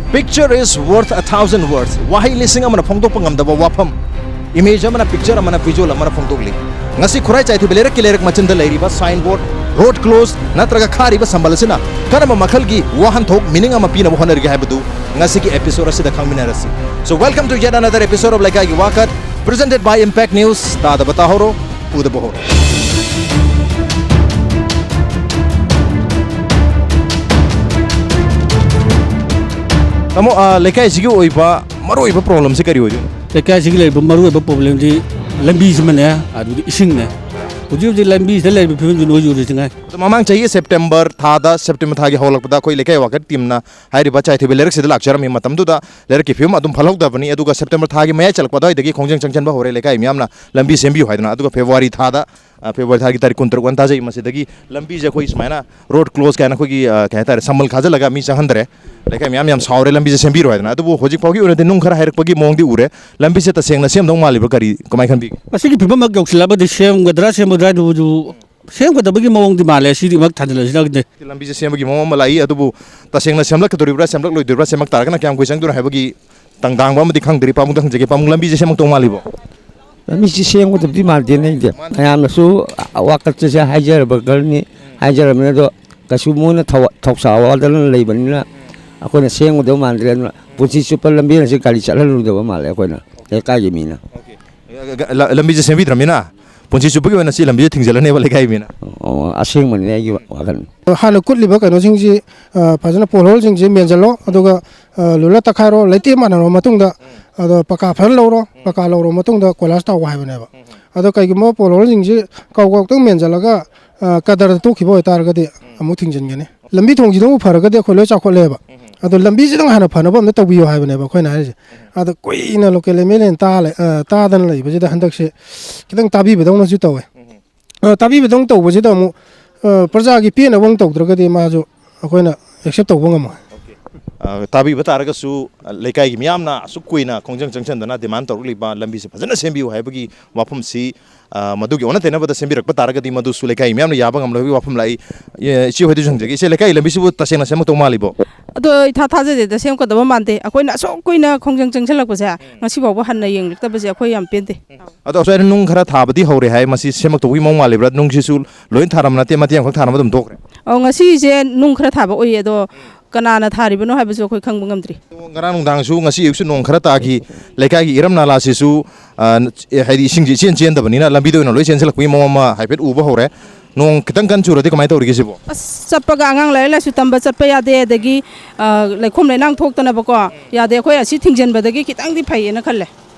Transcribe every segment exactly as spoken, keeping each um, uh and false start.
Picture is worth a thousand words. ꯋꯥꯍꯩ ꯂꯤꯁꯤꯡ ꯑꯃꯅ ꯐꯣꯡꯗꯣꯛꯄ ꯉꯝꯗꯕ ꯋꯥꯐꯝ, ꯏꯃꯦꯖ ꯑꯃꯅ, ꯄꯤꯛꯆꯔ ꯑꯃꯅ, ꯚꯤꯖꯨꯑꯦꯜ ꯑꯃꯅ ꯐꯣꯡꯗꯣꯛꯂꯤ꯫ ꯉꯁꯤ ꯈꯨꯔꯥꯏ ꯆꯥꯏꯊꯤꯕ ꯂꯩꯔꯛꯀꯤ ꯂꯩꯔꯛ ꯃꯆꯤꯟꯗ ꯂꯩꯔꯤꯕ ꯁꯥꯏꯟ ꯕꯣꯔꯗ, ꯔꯣꯗ ꯀ꯭ꯂꯣꯖ ꯅꯠꯇ꯭ꯔꯒ ꯈꯥꯔꯤꯕ ꯁꯝꯕꯜ ꯑꯁꯤꯅ ꯀꯔꯝꯕ ꯃꯈꯜꯒꯤ ꯋꯥꯍꯟꯊꯣꯛ, ꯃꯤꯅꯤꯡ ꯑꯃ ꯄꯤꯅꯕ ꯍꯣꯠꯅꯔꯤꯒꯦ ꯍꯥꯏꯕꯗꯨ ꯉꯁꯤꯒꯤ ꯑꯦꯄꯤꯁꯣꯗ ꯑꯁꯤꯗ ꯈꯪꯃꯤꯟꯅꯔꯁꯤ꯫ So welcome to yet another episode of ꯂꯩꯀꯥꯏꯒꯤ ꯋꯥꯀꯠ, presented by Impact News. ꯇꯥꯗꯕ ꯇꯥꯍꯧꯔꯣ, ꯎꯗꯕ ꯍꯧꯔꯣ꯫ ꯇꯥꯃꯣ, ꯑ, ꯂꯩꯀꯥꯏꯁꯤꯒꯤ ꯑꯣꯏꯕ ꯃꯔꯨꯑꯣꯏꯕ ꯄ꯭ꯔꯣꯕ꯭ꯂꯦꯝꯁꯦ ꯀꯔꯤ ꯑꯣꯏꯗꯣꯏꯅꯣ? ꯂꯩꯀꯥꯏꯁꯤꯒꯤ ꯂꯩꯔꯤꯕ ꯃꯔꯨꯑꯣꯏꯕ ꯄ꯭ꯔꯣꯕ꯭ꯂꯦꯝꯗꯤ ꯂꯝꯕꯤꯁꯤꯃꯅꯦ, ꯑꯗꯨꯗꯤ ꯏꯁꯤꯡꯅꯦ꯫ ꯍꯧꯖꯤꯛ ꯍꯧꯖꯤꯛ ꯂꯝꯕꯤꯁꯤꯗ ꯂꯩꯔꯤꯕ ꯐꯤꯕꯝꯁꯤ ꯅꯣꯏꯁꯨ ꯎꯔꯤꯁꯤ ꯉꯥꯏ꯫ ꯑꯗꯣ ꯃꯃꯥꯡ ꯆꯍꯤꯒꯤ ꯁꯦꯞꯇꯦꯝꯕꯔ ꯊꯥꯗ, ꯁꯦꯞꯇꯦꯝꯕꯔ ꯊꯥꯒꯤ ꯍꯧꯒꯠꯂꯛꯄꯗ ꯑꯩꯈꯣꯏ ꯂꯩꯀꯥꯏ ꯋꯥꯀꯠ ꯇꯤꯝꯅ ꯍꯥꯏꯔꯤꯕ ꯆꯥꯏꯊꯣꯏꯕ ꯂꯩꯔꯛꯁꯤꯗ ꯂꯥꯛꯆꯔꯝꯃꯤ꯫ ꯃꯇꯝꯗꯨꯗ ꯂꯩꯔꯛꯀꯤ ꯐꯤꯕꯝ ꯑꯗꯨꯝ ꯐꯠꯍꯧꯗꯕꯅꯤ꯫ ꯑꯗꯨꯒ ꯁꯦꯞꯇꯦꯝꯕꯔ ꯊꯥꯒꯤ ꯃꯌꯥꯏ ꯆꯜꯂꯛꯄ ꯑꯗꯨꯋꯥꯏꯗꯒꯤ ꯈꯣꯡꯖꯪ ꯆꯪꯁꯤꯟꯕ ꯍꯧꯔꯦ ꯂꯩꯀꯥꯏ ꯃꯤꯌꯥꯝꯅ ꯂꯝꯕꯤ ꯁꯦꯝꯕꯤꯌꯨ ꯍꯥꯏꯗꯅ꯫ ꯑꯗꯨꯒ ꯐꯦꯕ꯭ꯔꯨꯋꯥꯔꯤ ꯊꯥꯗ, ꯑ, ꯐꯦꯕ꯭ꯔꯨꯋꯥꯔꯤ ꯊꯥꯒꯤ ꯇꯥꯔꯤꯛ ꯀꯨꯟꯇꯔꯨꯛ ꯑꯅ ꯇꯥꯖꯩ꯫ ꯃꯁꯤꯗꯒꯤ ꯂꯝꯕꯤꯁꯦ ꯑꯩꯈꯣꯏ ꯁꯨꯃꯥꯏꯅ ꯔꯣꯗ ꯀ꯭ꯂꯣꯖ ꯀꯥꯏꯅ ꯑꯩꯈꯣꯏꯒꯤ, ꯑ, ꯀꯩ ꯍꯥꯏꯇꯥꯔꯦ, ꯁꯝꯕꯜ ꯈꯥꯖꯤꯜꯂꯒ ꯃꯤ ꯆꯪꯍꯟꯗ꯭ꯔꯦ꯫ ꯂꯩꯀꯥꯏ ꯃꯌꯥꯝ ꯌꯥꯝ ꯁꯥꯎꯔꯦ, ꯂꯝꯕꯤꯁꯦ ꯁꯦꯝꯕꯤꯔꯣ ꯍꯥꯏꯗꯅ꯫ ꯑꯗꯨꯕꯨ ꯍꯧꯖꯤꯛ ꯐꯥꯎꯒꯤ ꯑꯣꯏꯅꯗꯤ ꯅꯨꯡ ꯈꯔ ꯍꯥꯏꯔꯛꯄꯒꯤ ꯃꯑꯣꯡꯗꯤ ꯎꯔꯦ꯫ ꯂꯝꯕꯤꯁꯦ ꯇꯁꯦꯡꯅ ꯁꯦꯝꯗꯧ ꯃꯥꯜꯂꯤꯕ꯭ꯔꯥ, ꯀꯔꯤ, ꯀꯃꯥꯏꯅ ꯈꯟꯕꯤꯒꯦ? ꯃꯁꯤꯒꯤ ꯐꯤꯕꯝ ꯑꯃ ꯌꯧꯁꯤꯜꯂꯛꯑꯕꯗꯤ ꯁꯦꯝꯒꯗ꯭ꯔꯥ ꯁꯦꯝꯃꯣꯏꯗ꯭ꯔꯥ ꯍꯥꯏꯗꯨꯕꯨ ꯁꯦꯝꯒꯗꯕꯒꯤ ꯃꯑꯣꯡꯗꯤ ꯃꯥꯜꯂꯦ꯫ ꯁꯤꯗꯤ ꯑꯃꯨꯛ ꯊꯥꯖꯤꯜꯂꯁꯤꯔ ꯈꯪꯗꯦ꯫ ꯂꯝꯕꯤꯁꯦ ꯁꯦꯝꯕꯒꯤ ꯃꯑꯣꯡ ꯑꯃ ꯂꯥꯛꯏ, ꯑꯗꯨꯕꯨ ꯇꯁꯦꯡꯅ ꯁꯦꯝꯂꯛꯀꯗꯣꯔꯤꯕ꯭ꯔꯥ, ꯁꯦꯝꯂꯛꯂꯣꯏꯗꯣꯔꯤꯕ꯭ꯔꯥ, ꯁꯦꯝꯂꯛ ꯇꯥꯔꯒꯅ ꯀꯌꯥꯝ ꯀꯨꯏ ꯆꯪꯗꯣꯏꯅꯣ ꯍꯥꯏꯕꯒꯤ ꯇꯪꯗꯥꯡꯕ ꯑꯃꯗꯤ ꯈꯪꯗ꯭ꯔꯤ꯫ ꯄꯥꯕꯨꯡꯗ ꯍꯪꯖꯒꯦ꯫ ꯄꯥꯕꯨꯡ, ꯂꯝꯕꯤꯁꯦ ꯁꯦꯝꯃꯛꯇꯧ ꯃꯥꯜꯂꯤꯕꯣ? ꯂꯝꯕꯤꯁꯤ ꯁꯦꯝꯒꯗꯕꯗꯤ ꯃꯥꯟꯗꯦꯅꯦ ꯑꯩꯗꯤ꯫ ꯃꯌꯥꯝꯅꯁꯨ ꯋꯥꯀꯠꯁꯦ ꯍꯥꯏꯖꯔꯕꯅꯤ, ꯍꯥꯏꯖꯔꯕꯅꯤ꯫ ꯑꯗꯣ ꯀꯩꯁꯨ ꯃꯣꯏꯅ ꯊꯧ-, ꯊꯧꯁꯥ ꯋꯥꯗꯅ ꯂꯩꯕꯅꯤꯅ ꯑꯩꯈꯣꯏꯅ ꯁꯦꯝꯒꯗꯕ ꯃꯥꯟꯗ꯭ꯔꯦ꯫ ꯑꯗꯨꯅ ꯄꯨꯟꯁꯤ ꯆꯨꯞꯄ ꯂꯝꯕꯤ ꯑꯁꯤ ꯒꯥꯔꯤ ꯆꯠꯍꯜꯂꯣꯏꯗꯕ ꯃꯥꯜꯂꯦ ꯑꯩꯈꯣꯏꯅ ꯂꯩꯀꯥꯏꯒꯤ ꯃꯤꯅ꯫ ꯂ-, ꯂꯝꯕꯤꯁꯦ ꯁꯦꯝꯕꯤꯗ꯭ꯔꯕꯅꯤꯅ ꯄꯨꯟꯁꯤ ꯆꯨꯞꯄꯒꯤ ꯑꯣꯏꯅ ꯁꯤ ꯂꯝꯕꯤꯁꯦ ꯊꯤꯡꯖꯤꯜꯂꯅꯦꯕ ꯂꯩꯀꯥꯏꯒꯤ ꯃꯤꯅ꯫ ꯑꯣ, ꯑꯁꯦꯡꯕꯅꯤꯅꯦ ꯑꯩꯒꯤ ꯋꯥꯈꯜ꯫ ꯍꯥꯟꯅ ꯀꯨꯠꯂꯤꯕ ꯀꯩꯅꯣꯁꯤꯡꯁꯤ, ꯑ, ꯐꯖꯅ ꯄꯣꯜꯍꯣꯜꯁꯤꯡꯁꯤ ꯃꯦꯟꯁꯤꯜꯂꯣ, ꯑꯗꯨꯒ, ꯑ, ꯂꯨꯂ ꯇꯛꯈꯥꯏꯔꯣ, ꯂꯩꯇꯦꯝ ꯃꯥꯟꯅꯔꯕ ꯃꯇꯨꯡꯗ, ꯑꯗꯣ ꯄꯀꯥ ꯐꯖꯅ ꯂꯧꯔꯣ, ꯄꯀꯥ ꯂꯧꯔꯕ ꯃꯇꯨꯡꯗ ꯀꯣꯏꯂꯥꯁ ꯊꯥꯎ ꯍꯥꯏꯕꯅꯦꯕ꯫ ꯑꯗꯣ ꯀꯩꯒꯨꯝꯕ ꯄꯣꯜꯍꯣꯜꯁꯤꯡꯁꯤ ꯀꯥꯎ ꯀꯥꯎꯇꯪ ꯃꯦꯟꯁꯤꯜꯂꯒ, ꯑ, ꯀꯗꯔꯗ ꯇꯣꯛꯈꯤꯕ ꯑꯣꯏꯇꯥꯔꯒꯗꯤ ꯑꯃꯨꯛ ꯊꯤꯡꯖꯤꯟꯒꯅꯤ꯫ ꯂꯝꯕꯤ ꯊꯣꯡꯁꯤꯗꯪꯕꯨ ꯐꯔꯒꯗꯤ ꯑꯩꯈꯣꯏ ꯂꯣꯏ ꯆꯥꯎꯈꯠꯂꯦꯕ꯫ ꯑꯗꯣ ꯂꯝꯕꯤꯁꯤꯗꯪ ꯍꯥꯟꯅ ꯐꯅꯕ ꯑꯝꯇ ꯇꯧꯕꯤꯌꯣ ꯍꯥꯏꯕꯅꯦꯕ ꯑꯩꯈꯣꯏꯅ ꯍꯥꯏꯔꯤꯁꯦ꯫ ꯑꯗꯣ ꯀꯨꯏꯅ ꯂꯣꯀꯦꯜ ꯑꯦꯝ ꯑꯦꯜ ꯑꯦꯅ ꯇꯥ ꯂꯩ-, ꯑ, ꯇꯥꯗꯅ ꯂꯩꯕꯁꯤꯗ ꯍꯟꯗꯛꯁꯦ ꯈꯤꯇꯪ ꯇꯥꯕꯤꯕꯗꯧꯅꯁꯨ ꯇꯧꯋꯦ꯫ ꯑ, ꯇꯥꯕꯤꯕꯗꯧꯅ ꯇꯧꯕꯁꯤꯗ ꯑꯃꯨꯛ, ꯑ, ꯄ꯭ꯔꯖꯥꯒꯤ ꯄꯦꯟꯅꯕ ꯑꯃꯨꯛ ꯇꯧꯗ꯭ꯔꯒꯗꯤ ꯃꯥꯁꯨ ꯑꯩꯈꯣꯏꯅ ꯑꯦꯛꯁꯦꯞ ꯇꯧꯕ ꯉꯝꯃꯣꯏ꯫ ꯑ, ꯇꯥꯕꯤꯕ ꯇꯥꯔꯒꯁꯨ, ꯑ, ꯂꯩꯀꯥꯏꯒꯤ ꯃꯤꯌꯥꯝꯅ ꯑꯁꯨꯛ ꯀꯨꯏꯅ ꯈꯣꯡꯖꯪ ꯆꯪꯁꯤꯟꯗꯅ ꯗꯤꯃꯥꯟ ꯇꯧꯔꯛꯂꯤꯕ ꯂꯝꯕꯤꯁꯦ ꯐꯖꯅ ꯁꯦꯝꯕꯤꯌꯨ ꯍꯥꯏꯕꯒꯤ ꯋꯥꯐꯝꯁꯤ, ꯑ, ꯃꯗꯨꯒꯤ ꯑꯣꯟꯅ ꯇꯩꯅꯕꯗ ꯁꯦꯝꯕꯤꯔꯛꯄ ꯇꯥꯔꯒꯗꯤ ꯃꯗꯨꯁꯨ ꯂꯩꯀꯥꯏ ꯃꯤꯌꯥꯝꯅ ꯌꯥꯕ ꯉꯝꯂꯣꯏ ꯍꯥꯏꯕꯒꯤ ꯋꯥꯐꯝ ꯂꯥꯛꯏ꯫ ꯑꯦ, ꯏꯆꯦ ꯍꯣꯏꯗꯁꯨ ꯍꯪꯖꯒꯦ꯫ ꯏꯆꯦ, ꯂꯩꯀꯥꯏ ꯂꯝꯕꯤꯁꯤꯕꯨ ꯇꯁꯦꯡꯅ ꯁꯦꯝꯃꯛꯇꯧ ꯃꯥꯜꯂꯤꯕꯣ? ꯑꯗꯣ ꯏꯊꯥ ꯊꯥꯖꯗꯦꯗ, ꯁꯦꯝꯒꯗꯕ ꯃꯥꯟꯗꯦ꯫ ꯑꯩꯈꯣꯏꯅ ꯑꯁꯨꯛ ꯀꯨꯏꯅ ꯈꯣꯡꯖꯪ ꯆꯪꯁꯤꯜꯂꯛꯄꯁꯦ, ꯉꯁꯤ ꯐꯥꯎꯕ ꯍꯟꯅ ꯌꯦꯡꯂꯛꯇꯕꯁꯦ ꯑꯩꯈꯣꯏ ꯌꯥꯝ ꯄꯦꯟꯗꯦ꯫ ꯑꯗꯣ ꯑꯁ꯭ꯋꯥꯏꯗ ꯅꯨꯡ ꯈꯔ ꯊꯥꯕꯗꯤ ꯍꯧꯔꯦ ꯍꯥꯏ, ꯃꯁꯤ ꯁꯦꯝꯃꯛꯇꯧꯕꯒꯤ ꯃꯑꯣꯡ ꯃꯥꯜꯂꯤꯕ꯭ꯔꯥ? ꯅꯨꯡꯁꯤꯁꯨ ꯂꯣꯏ ꯊꯥꯔꯝꯕ ꯅꯠꯇꯦ, ꯃꯇꯦꯛ ꯑꯃꯈꯛ ꯊꯥꯔꯝꯕ ꯑꯗꯨꯝ ꯇꯣꯛꯈ꯭ꯔꯦ꯫ ꯑꯧ, ꯉꯁꯤꯁꯦ ꯅꯨꯡ ꯈꯔ ꯊꯥꯕ ꯎꯏ, ꯑꯗꯣ ꯀꯅꯥꯅ ꯊꯥꯔꯤꯕꯅꯣ ꯍꯥꯏꯕꯁꯨ ꯑꯩꯈꯣꯏ ꯈꯪꯕ ꯉꯝꯗ꯭ꯔꯤ꯫ ꯑꯗꯣ ꯉꯔꯥꯡ ꯅꯨꯡꯗꯥꯡꯁꯨ, ꯉꯁꯤ ꯑꯌꯨꯛꯁꯨ ꯅꯣꯡ ꯈꯔ ꯇꯥꯈꯤ꯫ ꯂꯩꯀꯥꯏꯒꯤ ꯏꯔꯝ ꯅꯥꯂꯥꯁꯤꯁꯨ, ꯑ, ꯍꯥꯏꯗꯤ ꯏꯁꯤꯡꯁꯤ ꯏꯆꯦꯟ ꯆꯦꯟꯗꯕꯅꯤꯅ ꯂꯝꯕꯤꯗ ꯑꯣꯏꯅ ꯂꯣꯏ ꯆꯦꯟꯁꯤꯜꯂꯛꯄꯒꯤ ꯃꯑꯣꯡ ꯑꯃ ꯍꯥꯏꯐꯦꯠ ꯎꯕ ꯍꯧꯔꯦ꯫ ꯅꯣꯡ ꯈꯤꯇꯪ ꯀꯟ ꯆꯨꯔꯗꯤ ꯀꯃꯥꯏꯅ ꯇꯧꯔꯤꯒꯦ ꯁꯤꯕꯣ? ꯑꯁ, ꯆꯠꯄꯒ ꯑꯉꯥꯡ ꯂꯥꯏꯔꯤꯛ ꯂꯥꯏꯁꯨ ꯇꯝꯕ ꯆꯠꯄ ꯌꯥꯗꯦ, ꯑꯗꯒꯤ, ꯑ, ꯂꯩꯈꯣꯝ ꯂꯩꯅꯥꯡ ꯊꯣꯛꯇꯅꯕꯀꯣ ꯌꯥꯗꯦ꯫ ꯑꯩꯈꯣꯏ ꯑꯁꯤ ꯊꯤꯡꯖꯤꯟꯕꯗꯒꯤ ꯈꯤꯇꯪꯗꯤ ꯐꯩꯌꯦꯅ ꯈꯜꯂꯦ꯫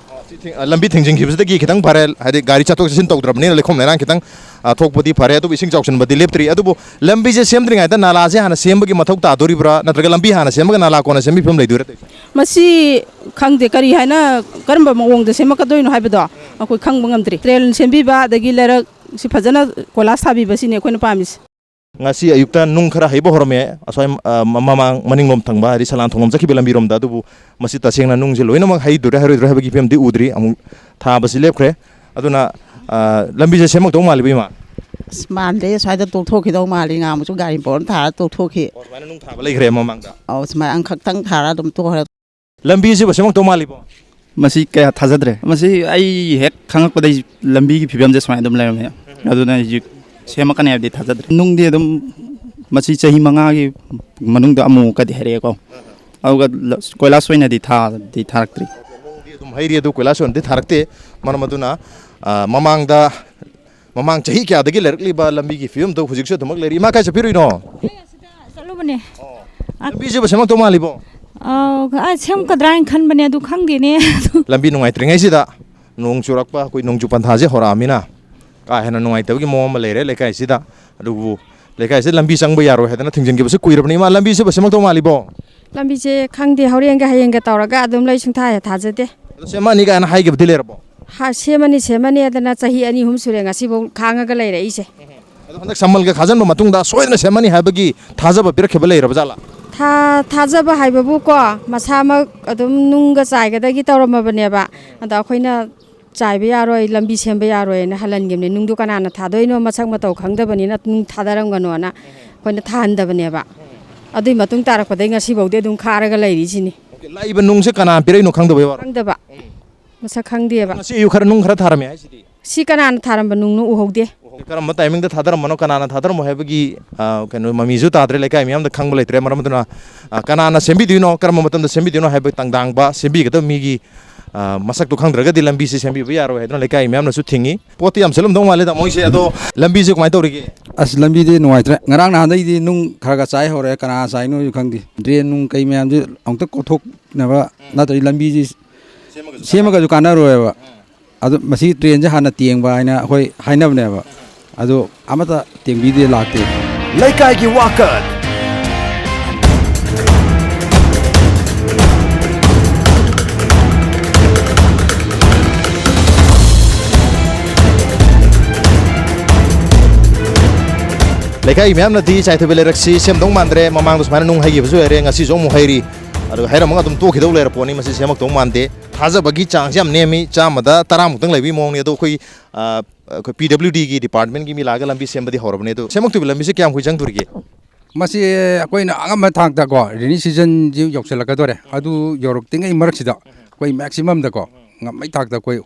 ꯁꯤ ꯊꯤꯡ-, ꯑ, ꯂꯝꯕꯤ ꯊꯤꯡꯖꯤꯟꯈꯤꯕꯁꯤꯗꯒꯤ ꯈꯤꯇꯪ ꯐꯔꯦ, ꯍꯥꯏꯗꯤ ꯒꯥꯔꯤ ꯆꯠꯊꯣꯛ ꯆꯠꯁꯤꯟ ꯇꯧꯗ꯭ꯔꯕꯅꯤꯅ ꯂꯩꯈꯣꯝ ꯂꯩꯅꯥꯡ ꯈꯤꯇꯪ, ꯑ, ꯊꯣꯛꯄꯗꯤ ꯐꯔꯦ, ꯑꯗꯨꯕꯨ ꯏꯁꯤꯡ ꯆꯥꯎꯁꯤꯟꯕꯗꯤ ꯂꯦꯞꯇ꯭ꯔꯤ꯫ ꯑꯗꯨꯕꯨ ꯂꯝꯕꯤꯁꯦ ꯁꯦꯝꯗ꯭ꯔꯤꯉꯩꯗ ꯅꯥꯂꯥꯁꯦ ꯍꯥꯟꯅ ꯁꯦꯝꯕꯒꯤ ꯃꯊꯧ ꯇꯥꯗꯣꯔꯤꯕ꯭ꯔꯥ, ꯅꯠꯇ꯭ꯔꯒ ꯂꯝꯕꯤ ꯍꯥꯟꯅ ꯁꯦꯝꯃꯒ ꯅꯥꯂꯥ ꯀꯣꯟꯅ ꯁꯦꯝꯕꯒꯤ ꯐꯤꯕꯝ ꯂꯩꯗꯣꯏꯔꯥ ꯇꯧꯔꯤꯁꯦ? ꯃꯁꯤ ꯈꯪꯗꯦ, ꯀꯔꯤ ꯍꯥꯏꯅ, ꯀꯔꯝꯕ ꯃꯑꯣꯡꯗ ꯁꯦꯝꯃꯛꯀꯗꯣꯏꯅꯣ ꯍꯥꯏꯕꯗꯣ ꯑꯩꯈꯣꯏ ꯈꯪꯕ ꯉꯝꯗ꯭ꯔꯤ꯫ ꯗ꯭ꯔꯦꯟ ꯁꯦꯝꯕꯤꯕ, ꯑꯗꯒꯤ ꯂꯩꯔꯛ ꯁꯤ ꯐꯖꯅ ꯀꯣꯏꯂꯥꯁ ꯊꯥꯕꯤꯕꯁꯤꯅꯦ ꯑꯩꯈꯣꯏꯅ ꯄꯥꯝꯃꯤꯁꯦ꯫ ꯉꯁꯤ ꯑꯌꯨꯛꯇ ꯅꯨꯡ ꯈꯔ ꯍꯩꯕ ꯍꯧꯔꯝꯃꯦ, ꯑꯁ꯭ꯋꯥꯏ, ꯑ, ꯃꯃꯥꯡ ꯃꯅꯤꯡꯂꯣꯝ ꯊꯪꯕ, ꯍꯥꯏꯗꯤ ꯁꯂꯥꯟ ꯊꯣꯡꯂꯣꯝ ꯆꯠꯈꯤꯕ ꯂꯝꯕꯤꯔꯣꯝꯗ꯫ ꯑꯗꯨꯕꯨ ꯃꯁꯤ ꯇꯁꯦꯡꯅ ꯅꯨꯡꯁꯦ ꯂꯣꯏꯅꯃꯛ ꯍꯩꯗꯣꯏꯔꯥ ꯍꯩꯔꯣꯏꯗꯣꯏꯔꯥ ꯍꯥꯏꯕꯒꯤ ꯐꯤꯕꯝꯗꯤ ꯎꯗ꯭ꯔꯤ꯫ ꯑꯃꯨꯛ ꯊꯥꯕꯁꯤ ꯂꯦꯞꯈ꯭ꯔꯦ꯫ ꯑꯗꯨꯅ, ꯑ, ꯂꯝꯕꯤꯁꯦ ꯁꯦꯝꯃꯛꯇꯧ ꯃꯥꯜꯂꯤꯕ, ꯏꯃꯥ? ꯑꯁ, ꯃꯥꯟꯗꯦ, ꯁ꯭ꯋꯥꯏꯗ ꯇꯣꯛꯊꯣꯛꯈꯤꯗꯧ ꯃꯥꯜꯂꯤ꯫ ꯉꯥꯃꯨꯛꯁꯨ ꯒꯥꯔꯤ ꯄꯣꯔ ꯊꯥꯔ ꯇꯣꯛꯊꯣꯛꯈꯤ꯫ ꯑꯣ, ꯁꯨꯃꯥꯏꯅ ꯅꯨꯡ ꯊꯥꯕ ꯂꯩꯈ꯭ꯔꯦ ꯃꯃꯥꯡꯗ? ꯑꯧ, ꯁꯨꯃꯥꯏꯅ ꯑꯃꯈꯛꯇꯪ ꯊꯥꯔ ꯑꯗꯨꯝ ꯇꯣꯛꯈ꯭ꯔꯦ꯫ ꯂꯝꯕꯤꯁꯤꯕꯨ ꯁꯦꯝꯃꯛꯇꯧ ꯃꯥꯜꯂꯤꯕꯣ? ꯃꯁꯤ ꯀꯌꯥ ꯊꯥꯖꯗ꯭ꯔꯦ꯫ ꯃꯁꯤ ꯑꯩ ꯍꯦꯛ ꯈꯪꯉꯛꯄꯗꯒꯤ ꯂꯝꯕꯤꯒꯤ ꯐꯤꯕꯝꯁꯦ ꯁꯨꯃꯥꯏꯅ ꯑꯗꯨꯝ ꯂꯩꯔꯝꯃꯦ꯫ ꯑꯗꯨꯅ ꯍꯧꯖꯤꯛ ꯁꯦꯝꯃꯛꯀꯅꯤ ꯍꯥꯏꯕꯗꯤ ꯊꯥꯖꯗ꯭ꯔꯦ꯫ ꯅꯨꯡꯗꯤ ꯑꯗꯨꯝ ꯃꯁꯤ ꯆꯍꯤ ꯃꯉꯥꯒꯤ ꯃꯅꯨꯡꯗ ꯑꯃꯨꯛꯃꯨꯛꯀꯗꯤ ꯍꯥꯏꯔꯛꯑꯦꯀꯣ꯫ ꯑꯗꯨꯒ ꯂ-, ꯀꯣꯏꯂꯥꯁ ꯑꯣꯏꯅꯗꯤ ꯊꯥꯗꯤ ꯊꯥꯔꯛꯇ꯭ꯔꯤ꯫ ꯅꯨꯡꯗꯤ ꯑꯗꯨꯝ ꯍꯩꯔꯤ, ꯑꯗꯨ ꯀꯣꯏꯂꯥꯁ ꯑꯣꯏꯅꯗꯤ ꯊꯥꯔꯛꯇꯦ꯫ ꯃꯔꯝ ꯑꯗꯨꯅ, ꯑ, ꯃꯃꯥꯡꯗ, ꯃꯃꯥꯡ ꯆꯍꯤ ꯀꯌꯥꯗꯒꯤ ꯂꯩꯔꯛꯂꯤꯕ ꯂꯝꯕꯤꯒꯤ ꯐꯤꯕꯝꯗꯣ ꯍꯧꯖꯤꯛꯁꯨ ꯑꯗꯨꯃꯛ ꯂꯩꯔꯤ꯫ ꯏꯃꯥ, ꯀꯥꯏ ꯆꯠꯄꯤꯔꯨꯏꯅꯣ? ꯑꯩ ꯑꯁꯤꯗ ꯆꯠꯂꯨꯕꯅꯦ꯫ ꯑ, ꯂꯝꯕꯤꯁꯤꯕꯨ ꯁꯦꯝꯃꯛꯇꯧ ꯃꯥꯜꯂꯤꯕꯣ? ꯑꯧ, ꯑ, ꯁꯦꯝꯒꯗ꯭ꯔꯥ ꯍꯥꯏꯅ ꯈꯟꯕꯅꯦ, ꯑꯗꯨ ꯈꯪꯗꯦꯅꯦ꯫ ꯂꯝꯕꯤ ꯅꯨꯡꯉꯥꯏꯇ꯭ꯔꯤꯉꯩꯁꯤꯗ, ꯅꯣꯡ ꯆꯨꯔꯛꯄ, ꯑꯩꯈꯣꯏ ꯅꯣꯡꯖꯨ ꯄꯟꯊꯥꯁꯦ ꯍꯧꯔꯛꯑꯃꯤꯅ ꯀꯥ ꯍꯦꯟꯅ ꯅꯨꯡꯉꯥꯏꯇꯕꯒꯤ ꯃꯑꯣꯡ ꯑꯃ ꯂꯩꯔꯦ ꯂꯩꯀꯥꯏꯁꯤꯗ꯫ ꯑꯗꯨꯕꯨ ꯂꯩꯀꯥꯏꯁꯤꯗ ꯂꯝꯕꯤ ꯆꯪꯕ ꯌꯥꯔꯣꯏ ꯍꯥꯏꯗꯅ ꯊꯤꯡꯖꯤꯟꯈꯤꯕꯁꯨ ꯀꯨꯏꯔꯕꯅꯤ꯫ ꯏꯃꯥ, ꯂꯝꯕꯤꯁꯤꯕꯨ ꯁꯦꯝꯃꯛꯇꯧ ꯃꯥꯜꯂꯤꯕꯣ? ꯂꯝꯕꯤꯁꯦ ꯈꯪꯗꯦ, ꯍꯣꯔꯦꯟꯒ ꯍꯌꯦꯡꯒ ꯇꯧꯔꯒ ꯑꯗꯨꯝ ꯂꯩ, ꯁꯨꯡꯊꯥ ꯍꯦꯛ ꯊꯥꯖꯗꯦ꯫ ꯑꯗꯣ ꯁꯦꯝꯃꯛꯑꯅꯤ ꯀꯥꯏꯅ ꯍꯥꯏꯈꯤꯕꯗꯤ ꯂꯩꯔꯕꯣ? ꯍꯥ, ꯁꯦꯝꯃꯅꯤ, ꯁꯦꯝꯃꯅꯤ ꯑꯗꯨꯅ ꯆꯍꯤ ꯑꯅꯤ ꯑꯍꯨꯝ ꯁꯨꯔꯦ ꯉꯁꯤꯐꯥꯎ ꯈꯥꯡꯉꯒ ꯂꯩꯔꯛꯏꯁꯦ꯫ ꯑꯗꯣ ꯍꯟꯗꯛ ꯁꯝꯃꯜꯒ ꯈꯥꯖꯤꯟꯕ ꯃꯇꯨꯡꯗ ꯁꯣꯏꯗꯅ ꯁꯦꯝꯃꯅꯤ ꯍꯥꯏꯕꯒꯤ ꯊꯥꯖꯕ ꯄꯤꯔꯛꯈꯤꯕ ꯂꯩꯔꯕ ꯖꯥꯠꯂꯥ? ꯊꯥ-, ꯊꯥꯖꯕ ꯍꯥꯏꯕꯕꯨ ꯀꯣ, ꯃꯁꯥꯃꯛ ꯑꯗꯨꯝ ꯅꯨꯡꯒ ꯆꯥꯏꯒꯗꯒꯤ ꯇꯧꯔꯝꯃꯕꯅꯦꯕ꯫ ꯑꯗꯣ ꯑꯩꯈꯣꯏꯅ ꯆꯥꯏꯕ ꯌꯥꯔꯣꯏ, ꯂꯝꯕꯤ ꯁꯦꯝꯕ ꯌꯥꯔꯣꯏꯅ ꯍꯜꯍꯟꯈꯤꯕꯅꯦ꯫ ꯅꯨꯡꯗꯨ ꯀꯅꯥꯅ ꯊꯥꯗꯣꯏꯅꯣ, ꯃꯁꯛ ꯃꯇꯧ ꯈꯪꯗꯕꯅꯤꯅ ꯅꯨꯡ ꯊꯥꯗꯔꯝꯒꯅꯣꯅ ꯑꯩꯈꯣꯏꯅ ꯊꯥꯍꯟꯗꯕꯅꯦꯕ꯫ ꯑꯗꯨꯏ ꯃꯇꯨꯡ ꯇꯥꯔꯛꯄꯗꯩ ꯉꯁꯤꯐꯥꯎꯗꯤ ꯑꯗꯨꯝ ꯈꯥꯔꯒ ꯂꯩꯔꯤꯁꯤꯅꯤ꯫ ꯑꯣꯀꯦ, ꯂꯥꯛꯏꯕ ꯅꯨꯡꯁꯦ ꯀꯅꯥ ꯄꯤꯔꯛꯏꯅꯣ ꯈꯪꯗꯕꯩ ꯋꯥꯔꯣ? ꯈꯪꯗꯕ꯫ ꯎꯝ꯫ ꯃꯁꯛ ꯈꯪꯗꯦꯕ꯫ ꯉꯁꯤ ꯑꯌꯨꯛ ꯈꯔ ꯅꯨꯡ ꯈꯔ ꯊꯥꯔꯝꯃꯦ ꯍꯥꯏꯁꯤꯗꯤ? ꯁꯤ ꯀꯅꯥꯅ ꯊꯥꯔꯝꯕ ꯅꯨꯡꯅꯣ ꯎꯍꯧꯗꯦ꯫ ꯀꯔꯝꯕ ꯇꯥꯏꯃꯤꯡꯗ ꯊꯥꯗꯔꯝꯕꯅꯣ, ꯀꯅꯥꯅ ꯊꯥꯗꯔꯝꯃꯣ ꯍꯥꯏꯕꯒꯤ, ꯑ, ꯀꯩꯅꯣ, ꯃꯃꯤꯁꯨ ꯇꯥꯗ꯭ꯔꯦ, ꯂꯩꯀꯥꯏ ꯃꯤꯌꯥꯝꯗ ꯈꯪꯕ ꯂꯩꯇ꯭ꯔꯦ꯫ ꯃꯔꯝ ꯑꯗꯨꯅ, ꯑ, ꯀꯅꯥꯅ ꯁꯦꯝꯕꯤꯗꯣꯏꯅꯣ, ꯀꯔꯝꯕ ꯃꯇꯝꯗ ꯁꯦꯝꯕꯤꯗꯣꯏꯅꯣ ꯍꯥꯏꯕ ꯇꯥꯡꯗꯥꯡꯕ, ꯁꯦꯝꯕꯤꯒꯗꯕ ꯃꯤꯒꯤ, ꯑ, ꯃꯁꯛꯇꯣ ꯈꯪꯗ꯭ꯔꯒꯗꯤ ꯂꯝꯕꯤꯁꯤ ꯁꯦꯝꯕꯤꯕ ꯌꯥꯔꯣꯏ ꯍꯥꯏꯗꯨꯅ ꯂꯩꯀꯥꯏ ꯃꯤꯌꯥꯝꯅꯁꯨ ꯊꯤꯡꯉꯤ꯫ ꯄꯣꯠꯇꯤ ꯌꯥꯝ ꯁꯤꯠꯂꯝꯗꯧ ꯃꯥꯜꯂꯦꯗ ꯃꯣꯏꯁꯦ꯫ ꯑꯗꯣ ꯂꯝꯕꯤꯁꯦ ꯀꯃꯥꯏꯅ ꯇꯧꯔꯤꯒꯦ? ꯑꯁ, ꯂꯝꯕꯤꯗꯤ ꯅꯨꯡꯉꯥꯏꯇ꯭ꯔꯦ꯫ ꯉꯔꯥꯡ ꯅꯍꯥꯟꯗꯩꯗꯤ ꯅꯨꯡ ꯈꯔ ꯈꯔ ꯆꯥꯏ ꯍꯧꯔꯦ꯫ ꯀꯅꯥ ꯆꯥꯏꯅꯣꯁꯨ ꯈꯪꯗꯦ꯫ ꯗ꯭ꯔꯦꯟ ꯅꯨꯡ ꯀꯩ ꯃꯌꯥꯝꯁꯦ ꯑꯃꯨꯛꯇ ꯀꯣꯠꯊꯣꯛꯅꯕ ꯅꯠꯇ꯭ꯔꯗꯤ ꯂꯝꯕꯤꯁꯤ ꯁꯦꯝꯃꯒꯁꯨ ꯀꯥꯟꯅꯔꯣꯏꯕ꯫ ꯑꯗꯨ ꯃꯁꯤ ꯗ꯭ꯔꯦꯟꯁꯦ ꯍꯥꯟꯅ ꯇꯦꯡꯕ ꯍꯥꯏꯅ ꯑꯩꯈꯣꯏ ꯍꯥꯏꯅꯕꯅꯦꯕ꯫ ꯑꯗꯨ ꯑꯃꯠꯇ ꯇꯦꯡꯕꯤꯗꯦ, ꯂꯥꯛꯇꯦ꯫ ꯂꯩꯀꯥꯏꯒꯤ ꯋꯥꯀꯠ꯫ ꯂꯩꯀꯥꯏ ꯃꯌꯥꯝꯅꯗꯤ ꯆꯥꯏꯊꯕꯤ ꯂꯩꯔꯛꯁꯤ ꯁꯦꯝꯗꯧ ꯃꯥꯟꯗ꯭ꯔꯦ꯫ ꯃꯃꯥꯡꯗ ꯁꯨꯃꯥꯏꯅ ꯅꯨꯡ ꯍꯩꯈꯤꯕꯁꯨ ꯂꯩꯔꯦ, ꯉꯁꯤꯁꯨ ꯑꯃꯨꯛ ꯍꯩꯔꯤ꯫ ꯑꯗꯨꯒ ꯍꯩꯔꯝꯃꯒ ꯑꯗꯨꯝ ꯇꯣꯛꯈꯤꯗꯧ ꯂꯩꯔ ꯄꯣꯠꯅꯤ꯫ ꯃꯁꯤ ꯁꯦꯝꯃꯛꯇꯧ ꯃꯥꯟꯗꯦ꯫ ꯊꯥꯖꯕꯒꯤ ꯆꯥꯡꯁꯤ ꯌꯥꯝ ꯅꯦꯝꯃꯤ, ꯆꯥꯝꯃꯗ ꯇꯔꯥꯃꯨꯛꯇꯪ ꯂꯩꯕꯒꯤ ꯃꯑꯣꯡꯅꯤ꯫ ꯑꯗꯣ ꯑꯩꯈꯣꯏ, ꯑ, ꯑꯩꯈꯣꯏ ꯄꯤ ꯗꯕ꯭ꯂꯤꯎ ꯗꯤꯒꯤ ꯗꯤꯄꯥꯔꯠꯃꯦꯟꯒꯤ ꯃꯤ ꯂꯥꯛꯑꯒ ꯂꯝꯕꯤ ꯁꯦꯝꯕꯗꯤ ꯍꯧꯔꯕꯅꯤ꯫ ꯑꯗꯣ ꯁꯦꯝꯃꯛꯇꯣꯏꯕ ꯂꯝꯕꯤꯁꯦ ꯀꯌꯥꯝ ꯀꯨꯏ ꯆꯪꯗꯣꯔꯤꯒꯦ? ꯃꯁꯤ ꯑꯩꯈꯣꯏꯅ ꯑꯉꯝꯕ ꯊꯥꯛꯇꯀꯣ, ꯔꯦꯅꯤ ꯁꯤꯖꯟꯁꯤ ꯌꯧꯁꯤꯜꯂꯛꯀꯗꯣꯔꯦ, ꯑꯗꯨ ꯌꯧꯔꯛꯇ꯭ꯔꯤꯉꯩ ꯃꯔꯛꯁꯤꯗ ꯑꯩꯈꯣꯏ ꯃꯦꯛꯁꯤꯃꯝꯗꯀꯣ, ꯉꯝꯕꯩ ꯊꯥꯛꯇ ꯑꯩꯈꯣꯏ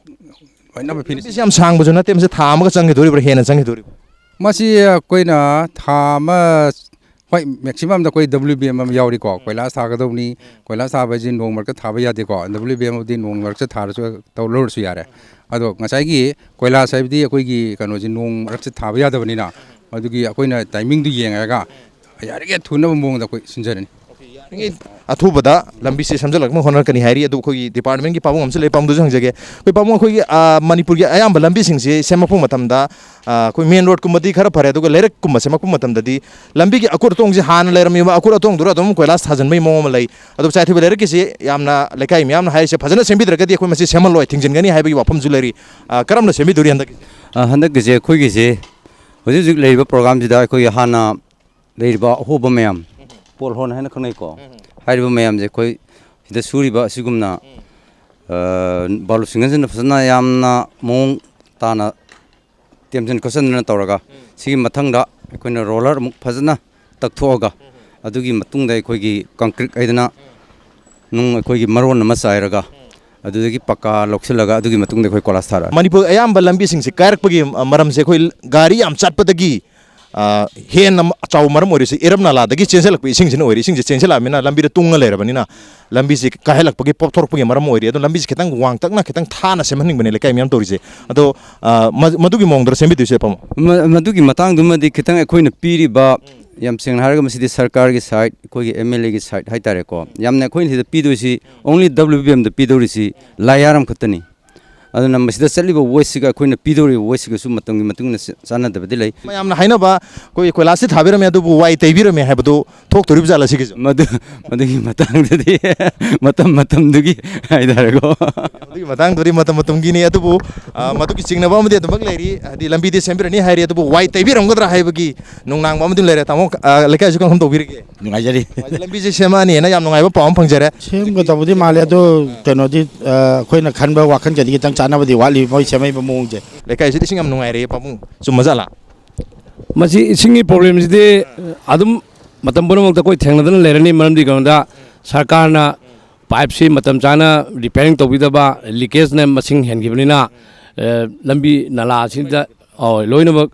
ꯂꯣꯏꯅꯃꯛ ꯐꯤꯅꯤꯁ꯫ ꯂꯝꯕꯤꯁꯦ ꯌꯥꯝ ꯁꯥꯡꯕꯁꯨ ꯅꯠꯇꯦ, ꯃꯁꯤ ꯊꯥ ꯑꯃꯒ ꯆꯪꯈꯤꯗꯣꯔꯤꯕ꯭ꯔꯥ, ꯍꯦꯟꯅ ꯆꯪꯈꯤꯗꯣꯔꯤꯕ꯭ꯔꯥ? ꯃꯁꯤ ꯑꯩꯈꯣꯏꯅ ꯊꯥ ꯑꯃ, ꯍꯣꯏ, ꯃꯦꯛꯁꯤꯃꯝꯗ ꯑꯩꯈꯣꯏ ꯗꯕ꯭ꯂꯤꯎ ꯕꯤ ꯑꯦꯝ ꯑꯃ ꯌꯥꯎꯔꯤꯀꯣ꯫ ꯀꯣꯏꯂꯥꯁ ꯊꯥꯒꯗꯧꯕꯅꯤ꯫ ꯀꯣꯏꯂꯥꯁ ꯊꯥꯕ ꯍꯥꯏꯁꯤ ꯅꯣꯡ ꯃꯔꯛꯇ ꯊꯥꯕ ꯌꯥꯗꯦꯀꯣ꯫ ꯗꯕ꯭ꯂꯤꯎ ꯕꯤ ꯑꯦꯝ ꯑꯃꯗꯤ ꯅꯣꯡ ꯃꯔꯛꯇ ꯊꯥꯔꯁꯨ ꯇꯧ-, ꯂꯧꯔꯁꯨ ꯌꯥꯔꯦ꯫ ꯑꯗꯣ ꯉꯁꯥꯏꯒꯤ ꯀꯣꯏꯂꯥꯁ ꯍꯥꯏꯕꯗꯤ ꯑꯩꯈꯣꯏꯒꯤ ꯀꯩꯅꯣꯁꯦ ꯅꯣꯡ ꯃꯔꯛꯇ ꯊꯥꯕ ꯌꯥꯗꯕꯅꯤꯅ, ꯑꯗꯨꯒꯤ ꯑꯩꯈꯣꯏꯅ ꯇꯥꯏꯃꯤꯡꯗꯨ ꯌꯦꯡꯉꯒ ꯌꯥꯔꯤꯉꯩ ꯊꯨꯅꯕ ꯃꯑꯣꯡꯗ ꯑꯩꯈꯣꯏ ꯁꯤꯟꯖꯔꯅꯤ꯫ ꯑꯊꯨꯕꯗ ꯂꯝꯕꯤꯁꯦ ꯁꯦꯝꯖꯤꯜꯂꯛꯅꯕ ꯍꯣꯠꯅꯔꯛꯀꯅꯤ ꯍꯥꯏꯔꯤ꯫ ꯑꯗꯨ ꯑꯩꯈꯣꯏꯒꯤ ꯗꯤꯄꯥꯔꯠꯃꯦꯟꯒꯤ ꯄꯥꯕꯨꯡ ꯑꯃꯁꯨ ꯂꯩ, ꯄꯥꯕꯨꯡꯗꯁꯨ ꯍꯪꯖꯒꯦ꯫ ꯑꯩꯈꯣꯏ ꯄꯥꯕꯨꯡ, ꯑꯩꯈꯣꯏꯒꯤ, ꯑ, ꯃꯅꯤꯄꯨꯔꯒꯤ ꯑꯌꯥꯝꯕ ꯂꯝꯕꯤꯁꯤꯡꯁꯤ ꯁꯦꯝꯃꯛꯄ ꯃꯇꯝꯗ, ꯑ, ꯑꯩꯈꯣꯏ ꯃꯦꯟ ꯔꯣꯗꯀꯨꯝꯕꯗꯤ ꯈꯔ ꯐꯔꯦ, ꯑꯗꯨꯒ ꯂꯩꯔꯛꯀꯨꯝꯕ ꯁꯦꯝꯃꯛꯄ ꯃꯇꯝꯗꯗꯤ ꯂꯝꯕꯤꯒꯤ ꯑꯀꯨꯠ ꯑꯇꯣꯡꯁꯦ ꯍꯥꯟꯅ ꯂꯩꯔꯝꯃꯤꯕ ꯑꯀꯨꯠ ꯑꯇꯣꯡꯗꯨꯗ ꯑꯗꯨꯝ ꯀꯣꯏꯂꯥꯁ ꯊꯥꯖꯤꯟꯕꯒꯤ ꯃꯑꯣꯡ ꯑꯃ ꯂꯩ꯫ ꯑꯗꯨ ꯆꯥꯏꯊꯕꯤ ꯂꯩꯔꯛꯀꯤꯁꯤ ꯌꯥꯝꯅ ꯂꯩꯀꯥꯏ ꯃꯤꯌꯥꯝꯅ ꯍꯥꯏꯔꯤꯁꯦ, ꯐꯖꯅ ꯁꯦꯝꯕꯤꯗ꯭ꯔꯒꯗꯤ ꯑꯩꯈꯣꯏ ꯃꯁꯤ ꯁꯦꯝꯍꯜꯂꯣꯏ, ꯊꯤꯡꯖꯤꯟꯒꯅꯤ ꯍꯥꯏꯕꯒꯤ ꯋꯥꯐꯝꯁꯨ ꯂꯩꯔꯤ꯫ ꯑ, ꯀꯔꯝꯅ ꯁꯦꯝꯕꯤꯗꯣꯔꯤ ꯍꯟꯗꯛꯀꯤꯁꯦ? ꯑ, ꯍꯟꯗꯛꯀꯤꯁꯦ ꯑꯩꯈꯣꯏꯒꯤꯁꯦ ꯍꯧꯖꯤꯛ ꯍꯧꯖꯤꯛ ꯂꯩꯔꯤꯕ ꯄ꯭ꯔꯣꯒ꯭ꯔꯥꯝꯁꯤꯗ ꯑꯩꯈꯣꯏꯒꯤ ꯍꯥꯟꯅ ꯂꯩꯔꯤꯕ ꯑꯍꯣꯕ ꯃꯌꯥꯝ, ꯄꯣꯜ ꯍꯣꯜ ꯍꯥꯏꯅ ꯈꯪꯅꯩꯀꯣ꯫ ꯍꯥꯏꯔꯤꯕ ꯃꯌꯥꯝꯁꯦ ꯑꯩꯈꯣꯏ ꯁꯤꯗ ꯁꯨꯔꯤꯕ ꯑꯁꯤꯒꯨꯝꯅ, ꯑ, ꯕꯥꯂꯨ ꯁꯤꯡꯒꯜꯁꯤꯅ ꯐꯖꯅ ꯌꯥꯝꯅ ꯃꯑꯣꯡ ꯇꯥꯅ ꯇꯦꯝꯖꯤꯟ ꯈꯣꯠꯆꯤꯟꯗꯅ ꯇꯧꯔꯒ, ꯁꯤꯒꯤ ꯃꯊꯪꯗ ꯑꯩꯈꯣꯏꯅ ꯔꯣꯂꯔ ꯑꯃꯨꯛ ꯐꯖꯅ ꯇꯛꯊꯣꯛꯑꯒ, ꯑꯗꯨꯒꯤ ꯃꯇꯨꯡꯗ ꯑꯩꯈꯣꯏꯒꯤ concrete ꯍꯥꯏꯗꯅ ꯅꯨꯡ ꯑꯩꯈꯣꯏꯒꯤ ꯃꯔꯣꯟ ꯑꯃ ꯆꯥꯏꯔꯒ, ꯑꯗꯨꯗꯒꯤ ꯄꯛꯀꯥ ꯂꯧꯁꯤꯜꯂꯒ, ꯑꯗꯨꯒꯤ ꯃꯇꯨꯡꯗ ꯑꯩꯈꯣꯏ ꯀꯣꯏꯂꯥꯁ ꯊꯥꯔꯛꯑꯅꯤ꯫ ꯃꯅꯤꯄꯨꯔ ꯑꯌꯥꯝꯕ ꯂꯝꯕꯤꯁꯤꯡꯁꯦ ꯀꯥꯏꯔꯛꯄꯒꯤ ꯃꯔꯝꯁꯦ ꯑꯩꯈꯣꯏ ꯒꯥꯔꯤ ꯌꯥꯝ ꯆꯠꯄꯗꯒꯤ ꯍꯦꯟꯅ ꯆꯥꯎꯕ ꯃꯔꯝ ꯑꯣꯏꯔꯤꯁꯤ ꯏꯔꯝ ꯅꯂꯥꯗꯒꯤ ꯆꯦꯟꯁꯤꯜꯂꯛꯄ ꯏꯁꯤꯡꯁꯤꯅ ꯑꯣꯏꯔꯦ꯫ ꯏꯁꯤꯡꯁꯦ ꯆꯦꯟꯁꯤꯜꯂꯛꯑꯕꯅꯤꯅ ꯂꯝꯕꯤꯗ ꯇꯨꯡꯉ ꯂꯩꯔꯕꯅꯤꯅ ꯂꯝꯕꯤꯁꯤ ꯀꯥꯏꯍꯜꯂꯛꯄꯒꯤ, ꯄꯣꯞꯊꯣꯔꯛꯄꯒꯤ ꯃꯔꯝ ꯑꯣꯏꯔꯦ꯫ ꯑꯗꯣ ꯂꯝꯕꯤꯁꯤ ꯈꯤꯇꯪ ꯋꯥꯡꯇꯛꯅ, ꯈꯤꯇꯪ ꯊꯥꯅ ꯁꯦꯝꯍꯟꯅꯤꯡꯕꯅꯦ ꯂꯩꯀꯥꯏ ꯃꯌꯥꯝ ꯇꯧꯔꯤꯁꯦ꯫ ꯑꯗꯣ ꯃꯗꯨꯒꯤ ꯃꯑꯣꯡꯗ ꯁꯦꯝꯕꯤꯗꯣꯏꯁꯦ ꯄꯥꯃꯣ? ꯃꯗꯨꯒꯤ ꯃꯇꯥꯡꯗꯨꯃꯗꯤ ꯈꯤꯇꯪ ꯑꯩꯈꯣꯏꯅ ꯄꯤꯔꯤꯕ, ꯌꯥꯝ ꯁꯦꯡꯅ ꯍꯥꯏꯔꯒ ꯃꯁꯤꯗꯤ ꯁꯔꯀꯥꯔꯒꯤ side, ꯑꯩꯈꯣꯏꯒꯤ MLAꯒꯤ side ꯍꯥꯏꯇꯥꯔꯦꯀꯣ꯫ ꯌꯥꯝꯅ ꯑꯩꯈꯣꯏꯅ ꯁꯤꯗ ꯄꯤꯗꯣꯏꯁꯤ only WBMꯗ ꯄꯤꯗꯧꯔꯤꯁꯤ ꯂꯥꯏꯌꯥꯔꯝ ꯈꯛꯇꯅꯤ꯫ ꯑꯗꯨꯅ ꯃꯁꯤꯗ ꯆꯠꯂꯤꯕ wasteꯁꯤꯒ ꯑꯩꯈꯣꯏꯅ ꯄꯤꯗꯧꯔꯤꯕ wasteꯁꯤꯒꯁꯨ ꯃꯇꯝꯒꯤ ꯃꯇꯨꯡ ꯏꯟꯅ ꯆ- ꯆꯥꯟꯅꯗꯕꯗꯤ ꯂꯩ꯫ ꯃꯌꯥꯝꯅ ꯍꯥꯏꯅꯕ ꯑꯩꯈꯣꯏ ꯀꯣꯏꯂꯥꯁꯁꯤ ꯊꯥꯕꯤꯔꯝꯃꯦ ꯑꯗꯨꯕꯨ ꯋꯥꯏ ꯇꯩꯕꯤꯔꯝꯃꯦ ꯍꯥꯏꯕꯗꯨ ꯊꯣꯛꯇꯣꯔꯤꯕ ꯖꯥꯠꯂ ꯁꯤꯒꯤꯁꯨ? ꯃꯗꯨ ꯃꯗꯨꯒꯤ ꯃꯇꯥꯡꯗꯗꯤ ꯃꯇꯝ ꯃꯇꯝꯗꯨꯒꯤ ꯍꯥꯏꯇꯥꯔꯦꯀꯣ꯫ ꯑꯗꯨꯒꯤ ꯃꯇꯥꯡꯗꯨꯗꯤ ꯃꯇꯝ ꯃꯇꯝꯒꯤꯅꯤ꯫ ꯑꯗꯨꯕꯨ ꯃꯗꯨꯒꯤ ꯆꯤꯡꯅꯕ ꯑꯃꯗꯤ ꯑꯗꯨꯃꯛ ꯂꯩꯔꯤ꯫ ꯍꯥꯏꯗꯤ ꯂꯝꯕꯤꯗꯤ ꯁꯦꯝꯕꯤꯔꯅꯤ ꯍꯥꯏꯔꯤ, ꯑꯗꯨꯕꯨ ꯋꯥꯏ ꯇꯩꯕꯤꯔꯝꯒꯗ꯭ꯔꯥ ꯍꯥꯏꯕꯒꯤ ꯅꯨꯡꯅꯥꯡꯕ ꯑꯃꯗꯤ ꯂꯩꯔꯦ꯫ ꯇꯥꯃꯣ, ꯂꯩꯀꯥꯏꯁꯨ ꯀꯔꯝ ꯇꯧꯕꯤꯔꯤꯒꯦ? ꯅꯨꯡꯉꯥꯏꯖꯔꯤ꯫ ꯂꯝꯕꯤꯁꯦ ꯁꯦꯝꯃꯛꯑꯅꯤꯅ ꯌꯥꯝ ꯅꯨꯡꯉꯥꯏꯕ ꯄꯥꯎ ꯑꯃ ꯐꯪꯖꯔꯦ꯫ ꯁꯦꯝꯒꯗꯕꯨꯗꯤ ꯃꯥꯜꯂꯦ, ꯑꯗꯣ ꯀꯩꯅꯣꯗꯤ ꯑꯩꯈꯣꯏꯅ ꯈꯟꯕ ꯋꯥꯈꯜꯒꯗꯤ ꯈꯤꯇꯪ ꯆꯥꯟꯅꯕꯗꯤ ꯋꯥꯠꯂꯤ ꯃꯣꯏ ꯁꯦꯝꯃꯛꯏꯕ ꯃꯑꯣꯡꯁꯦ꯫ ꯂꯩꯀꯥꯏꯁꯤꯗ ꯏꯁꯤꯡ ꯌꯥꯝ ꯅꯨꯡꯉꯥꯏꯔꯦ ꯄꯥꯕꯨꯡ, ꯆꯨꯝꯕ ꯖꯥꯠꯂꯥ? ꯃꯁꯤ ꯏꯁꯤꯡꯒꯤ problemꯁꯤꯗꯤ ꯑꯗꯨꯝ ꯃꯇꯝ ꯄꯨꯝꯅꯃꯛꯇ ꯑꯩꯈꯣꯏ ꯊꯦꯡꯅꯗꯨꯅ ꯂꯩꯔꯅꯤ꯫ ꯃꯔꯝꯗꯤ ꯀꯩꯅꯣꯗ ꯁꯔꯀꯥꯔꯅ pipeꯁꯤ ꯃꯇꯝ ꯆꯥꯅ repairing ꯇꯧꯕꯤꯗꯕ, leakageꯅ ꯃꯁꯤꯡ ꯍꯦꯟꯈꯤꯕꯅꯤꯅ, ꯂꯝꯕꯤ ꯅꯂꯥꯁꯤꯗ ꯂꯣꯏꯅꯃꯛ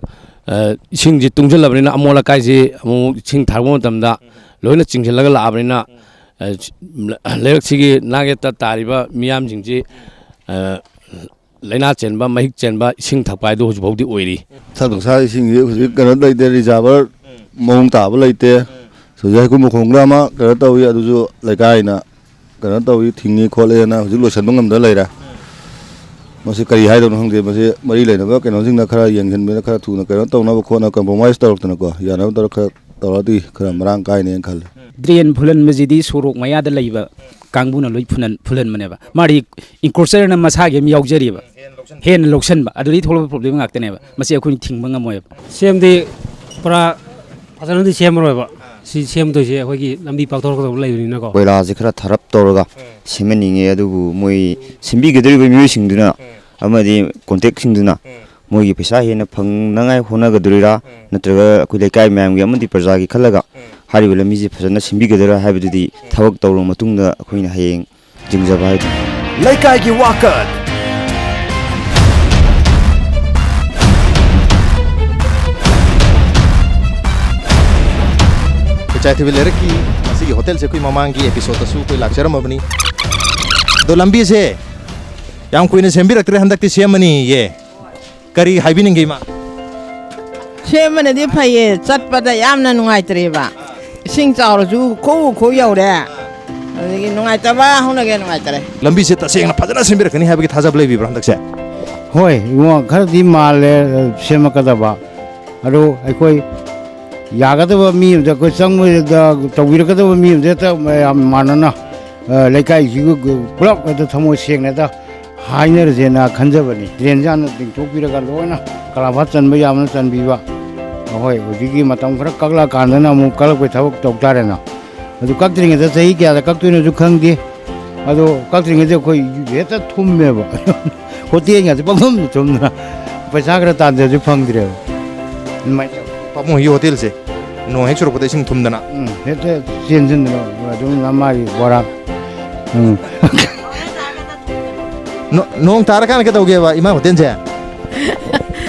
ꯏꯁꯤꯡꯁꯤ ꯇꯨꯡꯁꯤꯜꯂꯕꯅꯤꯅ ꯑꯃꯣꯠ ꯑꯀꯥꯏꯁꯤ ꯑꯃꯨꯛ ꯏꯁꯤꯡ ꯊꯥꯔꯛꯄ ꯃꯇꯝꯗ ꯂꯣꯏꯅ ꯆꯤꯡꯁꯤꯜꯂꯒ ꯂꯥꯛꯑꯕꯅꯤꯅ, ꯂꯩꯔꯛꯁꯤꯒꯤ ꯅꯥꯛꯌꯦꯠꯇ ꯇꯥꯔꯤꯕ ꯃꯤꯌꯥꯝꯁꯤꯡꯁꯤ ꯂꯥꯏꯅꯥ ꯆꯦꯟꯕ, ꯃꯍꯤꯛ ꯆꯦꯟꯕ ꯏꯁꯤꯡ ꯊꯛꯄ ꯍꯥꯏꯗꯨ ꯍꯧꯖꯤꯛꯐꯥꯎꯗꯤ ꯑꯣꯏꯔꯤ꯫ ꯊꯛ ꯊꯛꯁꯥ ꯏꯁꯤꯡꯁꯤ ꯍꯧꯖꯤꯛ ꯀꯩꯅꯣ ꯂꯩꯇꯦ, reservoir ꯃꯑꯣꯡ ꯇꯥꯕ ꯂꯩꯇꯦ꯫ ꯍꯧꯖꯤꯛ ꯍꯩꯀꯨ ꯃꯈꯣꯡꯗ ꯑꯃ ꯀꯩꯅꯣ ꯇꯧꯏ, ꯑꯗꯨꯁꯨ ꯂꯩꯀꯥꯏꯅ ꯀꯩꯅꯣ ꯇꯧꯏ, ꯊꯤꯡꯉꯤ ꯈꯣꯠꯂꯦꯅ ꯍꯧꯖꯤꯛ ꯂꯣꯏꯁꯤꯟꯕ ꯉꯝꯗ ꯂꯩꯔꯦ꯫ ꯃꯁꯤ ꯀꯔꯤ ꯍꯥꯏꯗꯧꯅꯣ ꯈꯪꯗꯦ꯫ ꯃꯁꯤ ꯃꯔꯤ ꯂꯩꯅꯕ ꯀꯩꯅꯣꯁꯤꯡꯅ ꯈꯔ ꯌꯦꯡꯁꯤꯟꯕꯤꯅ ꯈꯔ ꯊꯨꯅ ꯀꯩꯅꯣ ꯇꯧꯅꯕ ꯈꯣꯠꯅꯕ compromise ꯇꯧꯔꯛꯇꯅꯀꯣ, ꯌꯥꯅꯕ ꯇꯧꯔ ꯈꯔ ꯇꯧꯔꯗꯤ ꯈꯔ ꯃꯔꯥꯡ ꯀꯥꯏꯅꯦꯅ ꯈꯜꯂꯦ꯫ Drain ꯐꯨꯜꯍꯟꯕꯁꯤꯗꯤ ꯁꯣꯔꯣꯛ ꯃꯌꯥꯗ ꯂꯩꯕ ꯀꯥꯡꯕꯨꯅ ꯂꯣꯏ ꯐꯨꯜꯍꯟ-, ꯐꯨꯜꯍꯟꯕꯅꯦꯕ꯫ ꯃꯥꯗꯤ encroacherꯅ ꯃꯁꯥꯒꯤ ꯑꯃ ꯌꯥꯎꯖꯔꯤꯕ꯫ ꯍꯦꯟꯅ ꯂꯧꯁꯟꯕ꯫ ꯑꯗꯨꯗꯒꯤ ꯊꯣꯛꯂꯛꯄ problemꯉꯥꯛꯇꯅꯦꯕ꯫ ꯃꯁꯤ ꯑꯩꯈꯣꯏꯅ ꯊꯤꯡꯕ ꯉꯝꯃꯣꯏꯕ꯫ ꯁꯦꯝꯗꯤ ꯄꯨꯔꯥ ꯐꯖꯅꯗꯤ ꯁꯦꯝꯃꯔꯣꯏꯕ꯫ ꯁꯤ ꯁꯦꯝꯗꯣꯏꯁꯦ ꯑꯩꯈꯣꯏꯒꯤ ꯂꯝꯕꯤ ꯄꯥꯛꯊꯣꯔꯛꯀꯗꯧꯕ ꯂꯩꯕꯅꯤꯅꯀꯣ꯫ ꯀꯣꯏꯂꯥꯁꯦ ꯈꯔ ꯊꯥꯔꯞ ꯇꯧꯔꯒ ꯁꯦꯝꯍꯟꯅꯤꯡꯉꯦ, ꯑꯗꯨꯕꯨ ꯃꯣꯏ ꯁꯦꯝꯕꯤꯒꯗꯧꯔꯤꯕ ꯃꯤꯑꯣꯏꯁꯤꯡꯗꯨꯅ ꯑꯃꯗꯤ contractꯁꯤꯡꯗꯨꯅ ꯃꯣꯏꯒꯤ ꯄꯩꯁꯥ ꯍꯦꯟꯅ ꯐꯪꯅꯉꯥꯏ ꯍꯣꯠꯅꯒꯗꯧꯔꯤꯔꯥ, ꯅꯠꯇ꯭ꯔꯒ ꯑꯩꯈꯣꯏ ꯂꯩꯀꯥꯏ ꯃꯌꯥꯝꯒꯤ ꯑꯃꯗꯤ ꯄ꯭ꯔꯖꯥꯒꯤ ꯈꯜꯂꯒ ꯍꯥꯏꯔꯤꯕ ꯂꯝꯕꯤꯁꯦ ꯐꯖꯅ ꯁꯦꯝꯕꯤꯒꯗ꯭ꯔꯥ ꯍꯥꯏꯕꯗꯨꯗꯤ ꯊꯕꯛ ꯇꯧꯔꯕ ꯃꯇꯨꯡꯗ ꯑꯩꯈꯣꯏꯅ ꯍꯌꯦꯡ ꯌꯦꯡꯖꯕ ꯍꯥꯏꯗꯨꯅꯤ꯫ ꯂꯩꯀꯥꯏꯒꯤ ꯋꯥꯀꯠ꯫ ꯏꯆꯥꯏꯊꯤꯕꯤ ꯂꯩꯔꯛꯀꯤ ꯑꯁꯤꯒꯤ ꯍꯣꯇꯦꯜꯁꯦ ꯑꯩꯈꯣꯏ ꯃꯃꯥꯡꯒꯤ ꯑꯦꯄꯤꯁꯣꯗꯇꯁꯨ ꯑꯩꯈꯣꯏ ꯂꯥꯛꯆꯔꯝꯃꯕꯅꯤ꯫ ꯑꯗꯣ ꯂꯝꯕꯤꯁꯦ ꯌꯥꯝ ꯀꯨꯏꯅ ꯁꯦꯝꯕꯤꯔꯛꯇ꯭ꯔꯦ, ꯍꯟꯗꯛꯇꯤ ꯁꯦꯝꯃꯅꯤꯌꯦ꯫ ꯀꯔꯤ ꯍꯥꯏꯕꯤꯅꯤꯡꯒꯦ, ꯏꯃꯥ? ꯁꯦꯝꯕꯅꯗꯤ ꯐꯩꯌꯦ, ꯆꯠꯄꯗ ꯌꯥꯝꯅ ꯅꯨꯡꯉꯥꯏꯇ꯭ꯔꯦꯕ꯫ ꯏꯁꯤꯡ ꯆꯥꯎꯔꯁꯨ ꯈꯨ ꯈꯨ ꯌꯧꯔꯦ꯫ ꯑꯗꯒꯤ ꯅꯨꯡꯉꯥꯏꯇꯕ ꯍꯧꯅꯒꯦ ꯅꯨꯡꯉꯥꯏꯇꯔꯦ꯫ ꯂꯝꯕꯤꯁꯦ ꯇꯁꯦꯡꯅ ꯐꯖꯅ ꯁꯦꯝꯕꯤꯔꯛꯀꯅꯤ ꯍꯥꯏꯕꯒꯤ ꯊꯥꯖꯕ ꯂꯩꯕꯤꯕ꯭ꯔꯥ ꯍꯟꯗꯛꯁꯦ? ꯍꯣꯏ ꯏꯕꯨꯡꯉꯣ, ꯈꯔꯗꯤ ꯃꯥꯜꯂꯦ, ꯑ, ꯁꯦꯝꯃꯛꯀꯗꯕ꯫ ꯑꯗꯨ ꯑꯩꯈꯣꯏ ꯌꯥꯒꯗꯕ ꯃꯤ ꯑꯃꯗ, ꯑꯩꯈꯣꯏ ꯆꯪꯕꯗ ꯇꯧꯕꯤꯔꯛꯀꯗꯕ ꯃꯤ ꯑꯃꯗ ꯍꯦꯛꯇ ꯃꯌꯥꯝ ꯃꯥꯟꯅꯅ, ꯑ, ꯂꯩꯀꯥꯏꯁꯤꯒꯤ ꯄꯨꯂꯞ ꯍꯦꯛꯇ ꯊꯃꯣꯏ ꯁꯦꯡꯅ ꯍꯦꯛꯇ ꯍꯥꯏꯅꯔꯁꯦꯅ ꯈꯟꯖꯕꯅꯤ꯫ ꯗ꯭ꯔꯦꯟꯁꯦ ꯍꯥꯟꯅ ꯇꯤꯡꯊꯣꯛꯄꯤꯔꯒ ꯂꯣꯏꯅ ꯀꯂꯥꯕꯥꯠ ꯆꯟꯕ ꯌꯥꯕꯅ ꯆꯟꯕꯤꯕ꯫ ꯑꯍꯣꯏ, ꯍꯧꯖꯤꯛꯀꯤ ꯃꯇꯝ ꯈꯔ ꯀꯛꯂꯛꯑꯀꯥꯟꯗꯅ ꯑꯃꯨꯛ ꯀꯛꯂꯛꯄꯩ ꯊꯕꯛ ꯇꯧ ꯇꯥꯔꯦꯅ꯫ ꯑꯗꯨ ꯀꯛꯇ꯭ꯔꯤꯉꯩꯗ ꯆꯍꯤ ꯀꯌꯥꯗ ꯀꯛꯇꯣꯏꯅꯣꯁꯨ ꯈꯪꯗꯦ꯫ ꯑꯗꯣ ꯀꯛꯇ꯭ꯔꯤꯉꯩꯗ ꯑꯩꯈꯣꯏ ꯍꯦꯛꯇ ꯊꯨꯝꯃꯦꯕ꯫ ꯍꯣꯇꯦꯜꯒꯁꯦ ꯄꯪꯊꯨꯝꯗ ꯊꯨꯝꯗꯅ ꯄꯩꯁꯥ ꯈꯔ ꯇꯥꯟꯖꯕꯁꯨ ꯐꯪꯗ꯭ꯔꯦꯕ꯫ ꯑꯗꯨꯃꯥꯏꯅ ꯇꯧꯋꯤ꯫ ꯄꯥꯕꯨꯡ ꯍꯣꯏꯒꯤ ꯍꯣꯇꯦꯜꯁꯦ ꯅꯣꯡ ꯍꯦꯛ ꯆꯨꯔꯛꯄꯗ ꯏꯁꯤꯡ ꯊꯨꯝꯗꯅ꯫ ꯎꯝ, ꯍꯦꯛꯇ ꯆꯦꯟꯁꯤꯟꯗꯅ ꯑꯗꯨꯝ ꯅꯃꯥꯒꯤ ꯕꯣꯔꯥ꯫ ꯎꯝ꯫ ꯅꯣ-, ꯅꯣꯡ ꯇꯥꯔꯀꯥꯟꯗ ꯀꯩꯗꯧꯒꯦꯕ ꯏꯃꯥ ꯍꯣꯇꯦꯜꯁꯦ?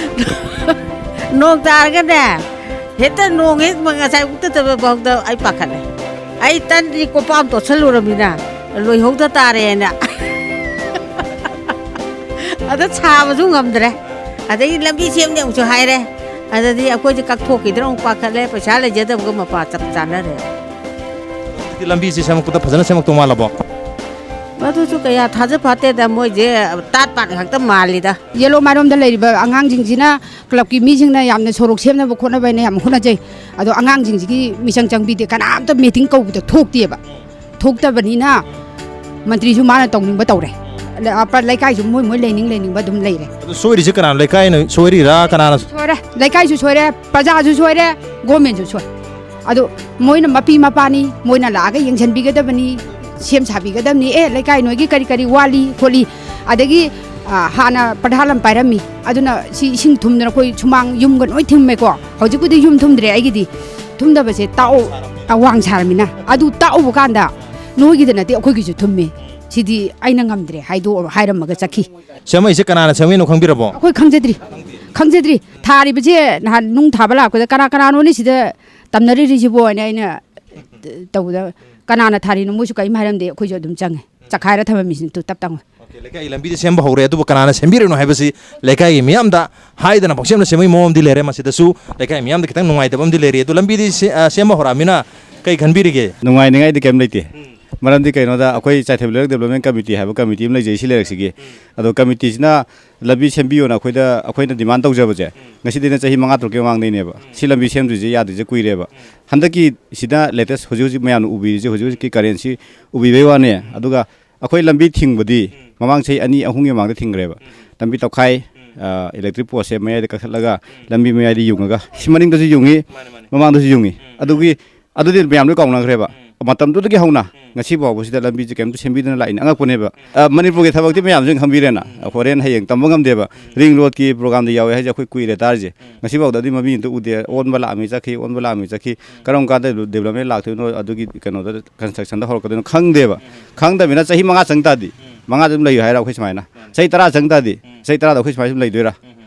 ꯅꯣꯡ ꯇꯥꯔꯒꯅꯦ, ꯍꯦꯛꯇ ꯅꯣꯡ ꯍꯦꯛ ꯉꯁꯥꯏ ꯎꯛꯇꯗꯕ ꯐꯥꯎꯗ ꯑꯩ ꯄꯥꯈꯠꯂꯦ꯫ ꯑꯩ ꯇꯟꯗꯤ ꯀꯣꯄꯥ ꯑꯃ ꯇꯣꯠꯁꯜꯂꯨꯔꯃꯤꯅ ꯂꯣꯏꯍꯧꯗ ꯇꯥꯔꯦꯅ꯫ ꯑꯗ ꯁꯥꯕꯁꯨ ꯉꯝꯗ꯭ꯔꯦ꯫ ꯑꯗꯒꯤ ꯂꯝꯕꯤ ꯁꯦꯝꯅꯤ ꯑꯃꯨꯛꯁꯨ ꯍꯥꯏꯔꯦ꯫ ꯑꯗꯗꯤ ꯑꯩꯈꯣꯏꯁꯦ ꯀꯛꯊꯣꯛꯈꯤꯗ꯭ꯔꯥ ꯑꯃꯨꯛ ꯄꯥꯈꯠꯂꯦ꯫ ꯄꯩꯁꯥ ꯂꯩꯖꯗꯕꯒ ꯃꯄꯥ ꯆꯞ ꯆꯥꯅꯔꯦ꯫ ꯍꯧꯖꯤꯛꯇꯤ ꯂꯝꯕꯤꯁꯦ ꯁꯦꯝꯃꯛꯄꯗ ꯐꯖꯅ ꯁꯦꯝꯃꯛꯇꯧ ꯃꯥꯜꯂꯕꯣ? ꯃꯗꯨꯁꯨ ꯀꯌꯥ ꯊꯥꯖ ꯐꯠꯇꯦꯗ, ꯃꯣꯏꯁꯦ ꯇꯥꯠ ꯄꯥꯠ ꯉꯥꯛꯇ ꯃꯥꯜꯂꯤꯗ꯫ ꯌꯦꯂꯣ ꯃꯥꯏꯔꯣꯝꯗ ꯂꯩꯔꯤꯕ ꯑꯉꯥꯡꯁꯤꯡꯁꯤꯅ ꯀ꯭ꯂꯕꯀꯤ ꯃꯤꯁꯤꯡꯅ ꯌꯥꯝꯅ ꯁꯣꯔꯣꯛ ꯁꯦꯝꯅꯕ ꯈꯣꯠꯅꯕ ꯍꯥꯏꯅ ꯌꯥꯝ ꯍꯣꯠꯅꯖꯩ꯫ ꯑꯗꯣ ꯑꯉꯥꯡꯁꯤꯡꯁꯤꯒꯤ ꯃꯤꯆꯪ ꯆꯪꯕꯤꯗꯦ, ꯀꯅꯥꯝꯇ ꯃꯤꯇꯤꯡ ꯀꯧꯕꯗ ꯊꯣꯛꯇꯦꯕ꯫ ꯊꯣꯛꯇꯕꯅꯤꯅ ꯃꯟꯇ꯭ꯔꯤꯁꯨ ꯃꯥꯅ ꯇꯧꯅꯤꯡꯕ ꯇꯧꯔꯦ꯫ ꯑꯗ ꯑꯄ-, ꯂꯩꯀꯥꯏꯁꯨ ꯃꯣꯏ ꯃꯣꯏ ꯂꯩꯅꯤꯡ ꯂꯩꯅꯤꯡꯕ ꯑꯗꯨꯝ ꯂꯩꯔꯦ꯫ ꯑꯗꯨ ꯁꯣꯏꯔꯤꯁꯦ ꯀꯅꯥꯅꯣ? ꯂꯩꯀꯥꯏꯅ ꯁꯣꯏꯔꯤꯔꯥ, ꯀꯅꯥꯅ? ꯁꯣꯏꯔꯦ, ꯂꯩꯀꯥꯏꯁꯨ ꯁꯣꯏꯔꯦ, ꯄ꯭ꯔꯖꯥꯁꯨ ꯁꯣꯏꯔꯦ, ꯒꯣꯔꯃꯦꯟꯁꯨ ꯁꯣꯏ꯫ ꯑꯗꯣ ꯃꯣꯏꯅ ꯃꯄꯤ ꯃꯄꯥꯅꯤ, ꯃꯣꯏꯅ ꯂꯥꯛꯑꯒ ꯌꯦꯡꯁꯤꯟꯕꯤꯒꯗꯕꯅꯤ, ꯁꯦꯝ ꯁꯥꯕꯤꯒꯗꯕꯅꯤ꯫ "ꯑꯦ, ꯂꯩꯀꯥꯏ ꯅꯣꯏꯒꯤ ꯀꯔꯤ ꯀꯔꯤ ꯋꯥꯠꯂꯤ ꯈꯣꯠꯂꯤ?" ꯑꯗꯒꯤ, ꯑ, ꯍꯥꯟꯅ ꯄ꯭ꯔꯙꯥꯟ ꯑꯃ ꯄꯥꯏꯔꯝꯃꯤ, ꯑꯗꯨꯅ ꯁꯤ ꯏꯁꯤꯡ ꯊꯨꯝꯗꯅ ꯑꯩꯈꯣꯏ ꯁꯨꯃꯥꯡ ꯌꯨꯝꯒ ꯂꯣꯏ ꯊꯨꯝꯃꯦꯀꯣ꯫ ꯍꯧꯖꯤꯛꯄꯨꯗꯤ ꯌꯨꯝ ꯊꯨꯝꯗ꯭ꯔꯦ ꯑꯩꯒꯤꯗꯤ꯫ ꯊꯨꯝꯗꯕꯁꯦ ꯇꯥꯛꯑꯣ꯫ ꯑ, ꯋꯥꯡ ꯁꯥꯔꯃꯤꯅ꯫ ꯑꯗꯨ ꯇꯥꯛꯎꯕ ꯀꯥꯟꯗ ꯅꯣꯏꯒꯤꯗ ꯅꯠꯇꯦ, ꯑꯩꯈꯣꯏꯒꯤꯁꯨ ꯊꯨꯝꯃꯤ꯫ ꯁꯤꯗꯤ ꯑꯩꯅ ꯉꯝꯗ꯭ꯔꯦ ꯍꯥꯏꯗꯣꯛꯑꯣ ꯍꯥꯏꯔꯝꯃꯒ ꯆꯠꯈꯤ꯫ ꯁꯦꯝꯃꯛꯏꯁꯦ ꯀꯅꯥꯅ ꯁꯦꯝꯃꯛꯏꯅꯣ ꯈꯪꯕꯤꯔꯕꯣ? ꯑꯩꯈꯣꯏ ꯈꯪꯖꯗ꯭ꯔꯤ꯫ ꯈꯪꯖꯗ꯭ꯔꯤ꯫ ꯊꯥꯔꯤꯕꯁꯦ ꯅꯍꯥꯟ ꯅꯨꯡ ꯊꯥꯕ ꯂꯥꯛꯄꯗ "ꯀꯅꯥ ꯀꯅꯥꯅꯣꯅꯦ ꯁꯤꯗ ꯇꯝꯅꯔꯤꯁꯤꯕꯣ?" ꯍꯥꯏꯅ ꯑꯩꯅ ꯇꯧꯕꯗ, "ꯀꯅꯥꯅ ꯊꯥꯔꯤꯅꯣ?" ꯃꯣꯏꯁꯨ ꯀꯔꯤꯝ ꯍꯥꯏꯔꯝꯗꯦ꯫ ꯑꯩꯈꯣꯏꯁꯨ ꯑꯗꯨꯝ ꯆꯪꯉꯦ꯫ ꯆꯈꯥꯏꯔ ꯊꯝꯃꯝꯃꯤꯁꯤꯅꯤ ꯇꯨ ꯇꯞ ꯇꯞꯅ꯫ ꯑꯣꯀꯦ, ꯂꯩꯀꯥꯏꯒꯤ ꯂꯝꯕꯤꯗꯤ ꯁꯦꯝꯕ ꯍꯧꯔꯦ, ꯑꯗꯨꯕꯨ ꯀꯅꯥꯅ ꯁꯦꯝꯕꯤꯔꯤꯅꯣ ꯍꯥꯏꯕꯁꯤ ꯂꯩꯀꯥꯏꯒꯤ ꯃꯤꯌꯥꯝꯗ ꯍꯥꯏꯗꯅ ꯄꯪꯁꯦꯝꯅ ꯁꯦꯝꯕꯒꯤ ꯃꯑꯣꯡ ꯑꯃꯗꯤ ꯂꯩꯔꯦ꯫ ꯃꯁꯤꯗꯁꯨ ꯂꯩꯀꯥꯏ ꯃꯤꯌꯥꯝꯗ ꯈꯤꯇꯪ ꯅꯨꯡꯉꯥꯏꯇꯕ ꯑꯃꯗꯤ ꯂꯩꯔꯦ꯫ ꯑꯗꯨ ꯂꯝꯕꯤꯗꯤ ꯁꯦ-, ꯑ, ꯁꯦꯝꯕ ꯍꯧꯔꯛꯑꯃꯤꯅ ꯀꯩ ꯈꯟꯕꯤꯔꯤꯒꯦ? ꯅꯨꯡꯉꯥꯏꯅꯤꯡꯉꯥꯏꯗꯤ ꯀꯩꯝ ꯂꯩꯇꯦ꯫ ꯃꯔꯝꯗꯤ ꯀꯩꯅꯣꯗ, ꯑꯩꯈꯣꯏ ꯆꯥꯏꯊꯕꯤ ꯂꯩꯔꯛ ꯗꯦꯕꯂꯞꯃꯦꯟ ꯀꯃꯤꯇꯤ ꯍꯥꯏꯕ ꯀꯃꯤꯇꯤ ꯑꯃ ꯂꯩꯖꯩ ꯁꯤ ꯂꯩꯔꯛꯁꯤꯒꯤ꯫ ꯑꯗꯣ ꯀꯃꯤꯇꯤꯁꯤꯅ ꯂꯝꯕꯤ ꯁꯦꯝꯕꯤꯌꯣꯅ ꯑꯩꯈꯣꯏꯗ, ꯑꯩꯈꯣꯏꯅ ꯗꯤꯃꯥꯟ ꯇꯧꯖꯕꯁꯦ ꯉꯁꯤꯗꯩꯅ ꯆꯍꯤ ꯃꯉꯥ ꯇꯔꯨꯛꯀꯤ ꯃꯃꯥꯡꯗꯩꯅꯦꯕ꯫ ꯁꯤ ꯂꯝꯕꯤ ꯁꯦꯝꯗ꯭ꯔꯤꯁꯦ, ꯌꯥꯗ꯭ꯔꯤꯁꯦ ꯀꯨꯏꯔꯦꯕ꯫ ꯍꯟꯗꯛꯀꯤ ꯁꯤꯗ ꯂꯦꯇꯦꯁ ꯍꯧꯖꯤꯛ ꯍꯧꯖꯤꯛ ꯃꯌꯥꯝꯅ ꯎꯕꯤꯔꯤꯁꯦ, ꯍꯧꯖꯤꯛ ꯍꯧꯖꯤꯛꯀꯤ ꯀꯔꯦꯟꯁꯤ ꯎꯕꯤꯕꯩ ꯋꯥꯅꯦ꯫ ꯑꯗꯨꯒ ꯑꯩꯈꯣꯏ ꯂꯝꯕꯤ ꯊꯤꯡꯕꯗꯤ ꯃꯃꯥꯡ ꯆꯍꯤ ꯑꯅꯤ ꯑꯍꯨꯝꯒꯤ ꯃꯃꯥꯡꯗ ꯊꯤꯡꯈ꯭ꯔꯦꯕ꯫ ꯂꯝꯕꯤ ꯇꯧꯈꯥꯏ, ꯏꯂꯦꯛꯇ꯭ꯔꯤꯛ ꯄꯣꯁꯁꯦ ꯃꯌꯥꯏꯗ ꯀꯛꯊꯠꯂꯒ ꯂꯝꯕꯤ ꯃꯌꯥꯏꯗ ꯌꯨꯡꯉꯒ, ꯁꯤ ꯃꯅꯤꯡꯗꯁꯨ ꯌꯨꯡꯉꯤ, ꯃꯃꯥꯡꯗꯁꯨ ꯌꯨꯡꯉꯤ꯫ ꯑꯗꯨꯒꯤ ꯑꯗꯨꯗꯤ ꯃꯌꯥꯝ ꯂꯣꯏ ꯀꯥꯎꯅꯈ꯭ꯔꯦꯕ꯫ ꯃꯇꯝꯗꯨꯗꯒꯤ ꯍꯧꯅ ꯉꯁꯤ ꯐꯥꯎꯕꯁꯤꯗ ꯂꯝꯕꯤꯁꯦ ꯀꯩꯝꯇ ꯁꯦꯝꯕꯤꯗꯅ ꯂꯥꯛꯏꯅꯦ꯫ ꯑꯉꯛꯄꯅꯦꯕ꯫ ꯑ, ꯃꯅꯤꯄꯨꯔꯒꯤ ꯊꯕꯛꯇꯤ ꯃꯌꯥꯝꯁꯨ ꯈꯪꯕꯤꯔꯦꯅ꯫ ꯍꯣꯔꯦꯟ ꯍꯌꯦꯡ ꯇꯝꯕ ꯉꯝꯗꯦꯕ꯫ ꯔꯤꯡ ꯔꯣꯗꯀꯤ ꯄ꯭ꯔꯣꯒꯥꯝꯗ ꯌꯥꯎꯋꯦ ꯍꯥꯏꯁꯦ ꯑꯩꯈꯣꯏ ꯀꯨꯏꯔꯦ ꯇꯥꯔꯤꯁꯦ꯫ ꯉꯁꯤꯐꯥꯎꯗ ꯑꯗꯨꯗꯤ ꯃꯃꯤ ꯑꯝꯇ ꯎꯗꯦ꯫ ꯑꯣꯟꯕ ꯂꯥꯛꯑꯝꯃꯤ ꯆꯠꯈꯤ, ꯑꯣꯟꯕ ꯂꯥꯛꯑꯝꯃꯤ ꯆꯠꯈꯤ꯫ ꯀꯔꯝ ꯀꯥꯟꯗ ꯗꯦꯕꯂꯞꯃꯦꯟ ꯂꯥꯛꯇꯣꯏꯅꯣ, ꯑꯗꯨꯒꯤ ꯀꯩꯅꯣꯗ ꯀꯟꯁꯇ꯭ꯔꯛꯁꯟꯗ ꯍꯧꯔꯛꯀꯗꯣꯏꯅꯣ ꯈꯪꯗꯦꯕ꯫ ꯈꯪꯗꯕꯅꯤꯅ ꯆꯍꯤ ꯃꯉꯥ ꯆꯪ ꯇꯥꯔꯗꯤ, ꯃꯉꯥꯗ ꯑꯗꯨꯝ ꯂꯩꯌꯨ ꯍꯥꯏꯔ ꯑꯩꯈꯣꯏ ꯁꯨꯃꯥꯏꯅ? ꯆꯍꯤ ꯇꯔꯥ ꯆꯪ ꯇꯥꯔꯗꯤ, ꯆꯍꯤ ꯇꯔꯥꯗ ꯑꯩꯈꯣꯏ ꯁꯨꯃꯥꯏꯅ ꯁꯨꯝ ꯂꯩꯗꯣꯏꯔꯥ?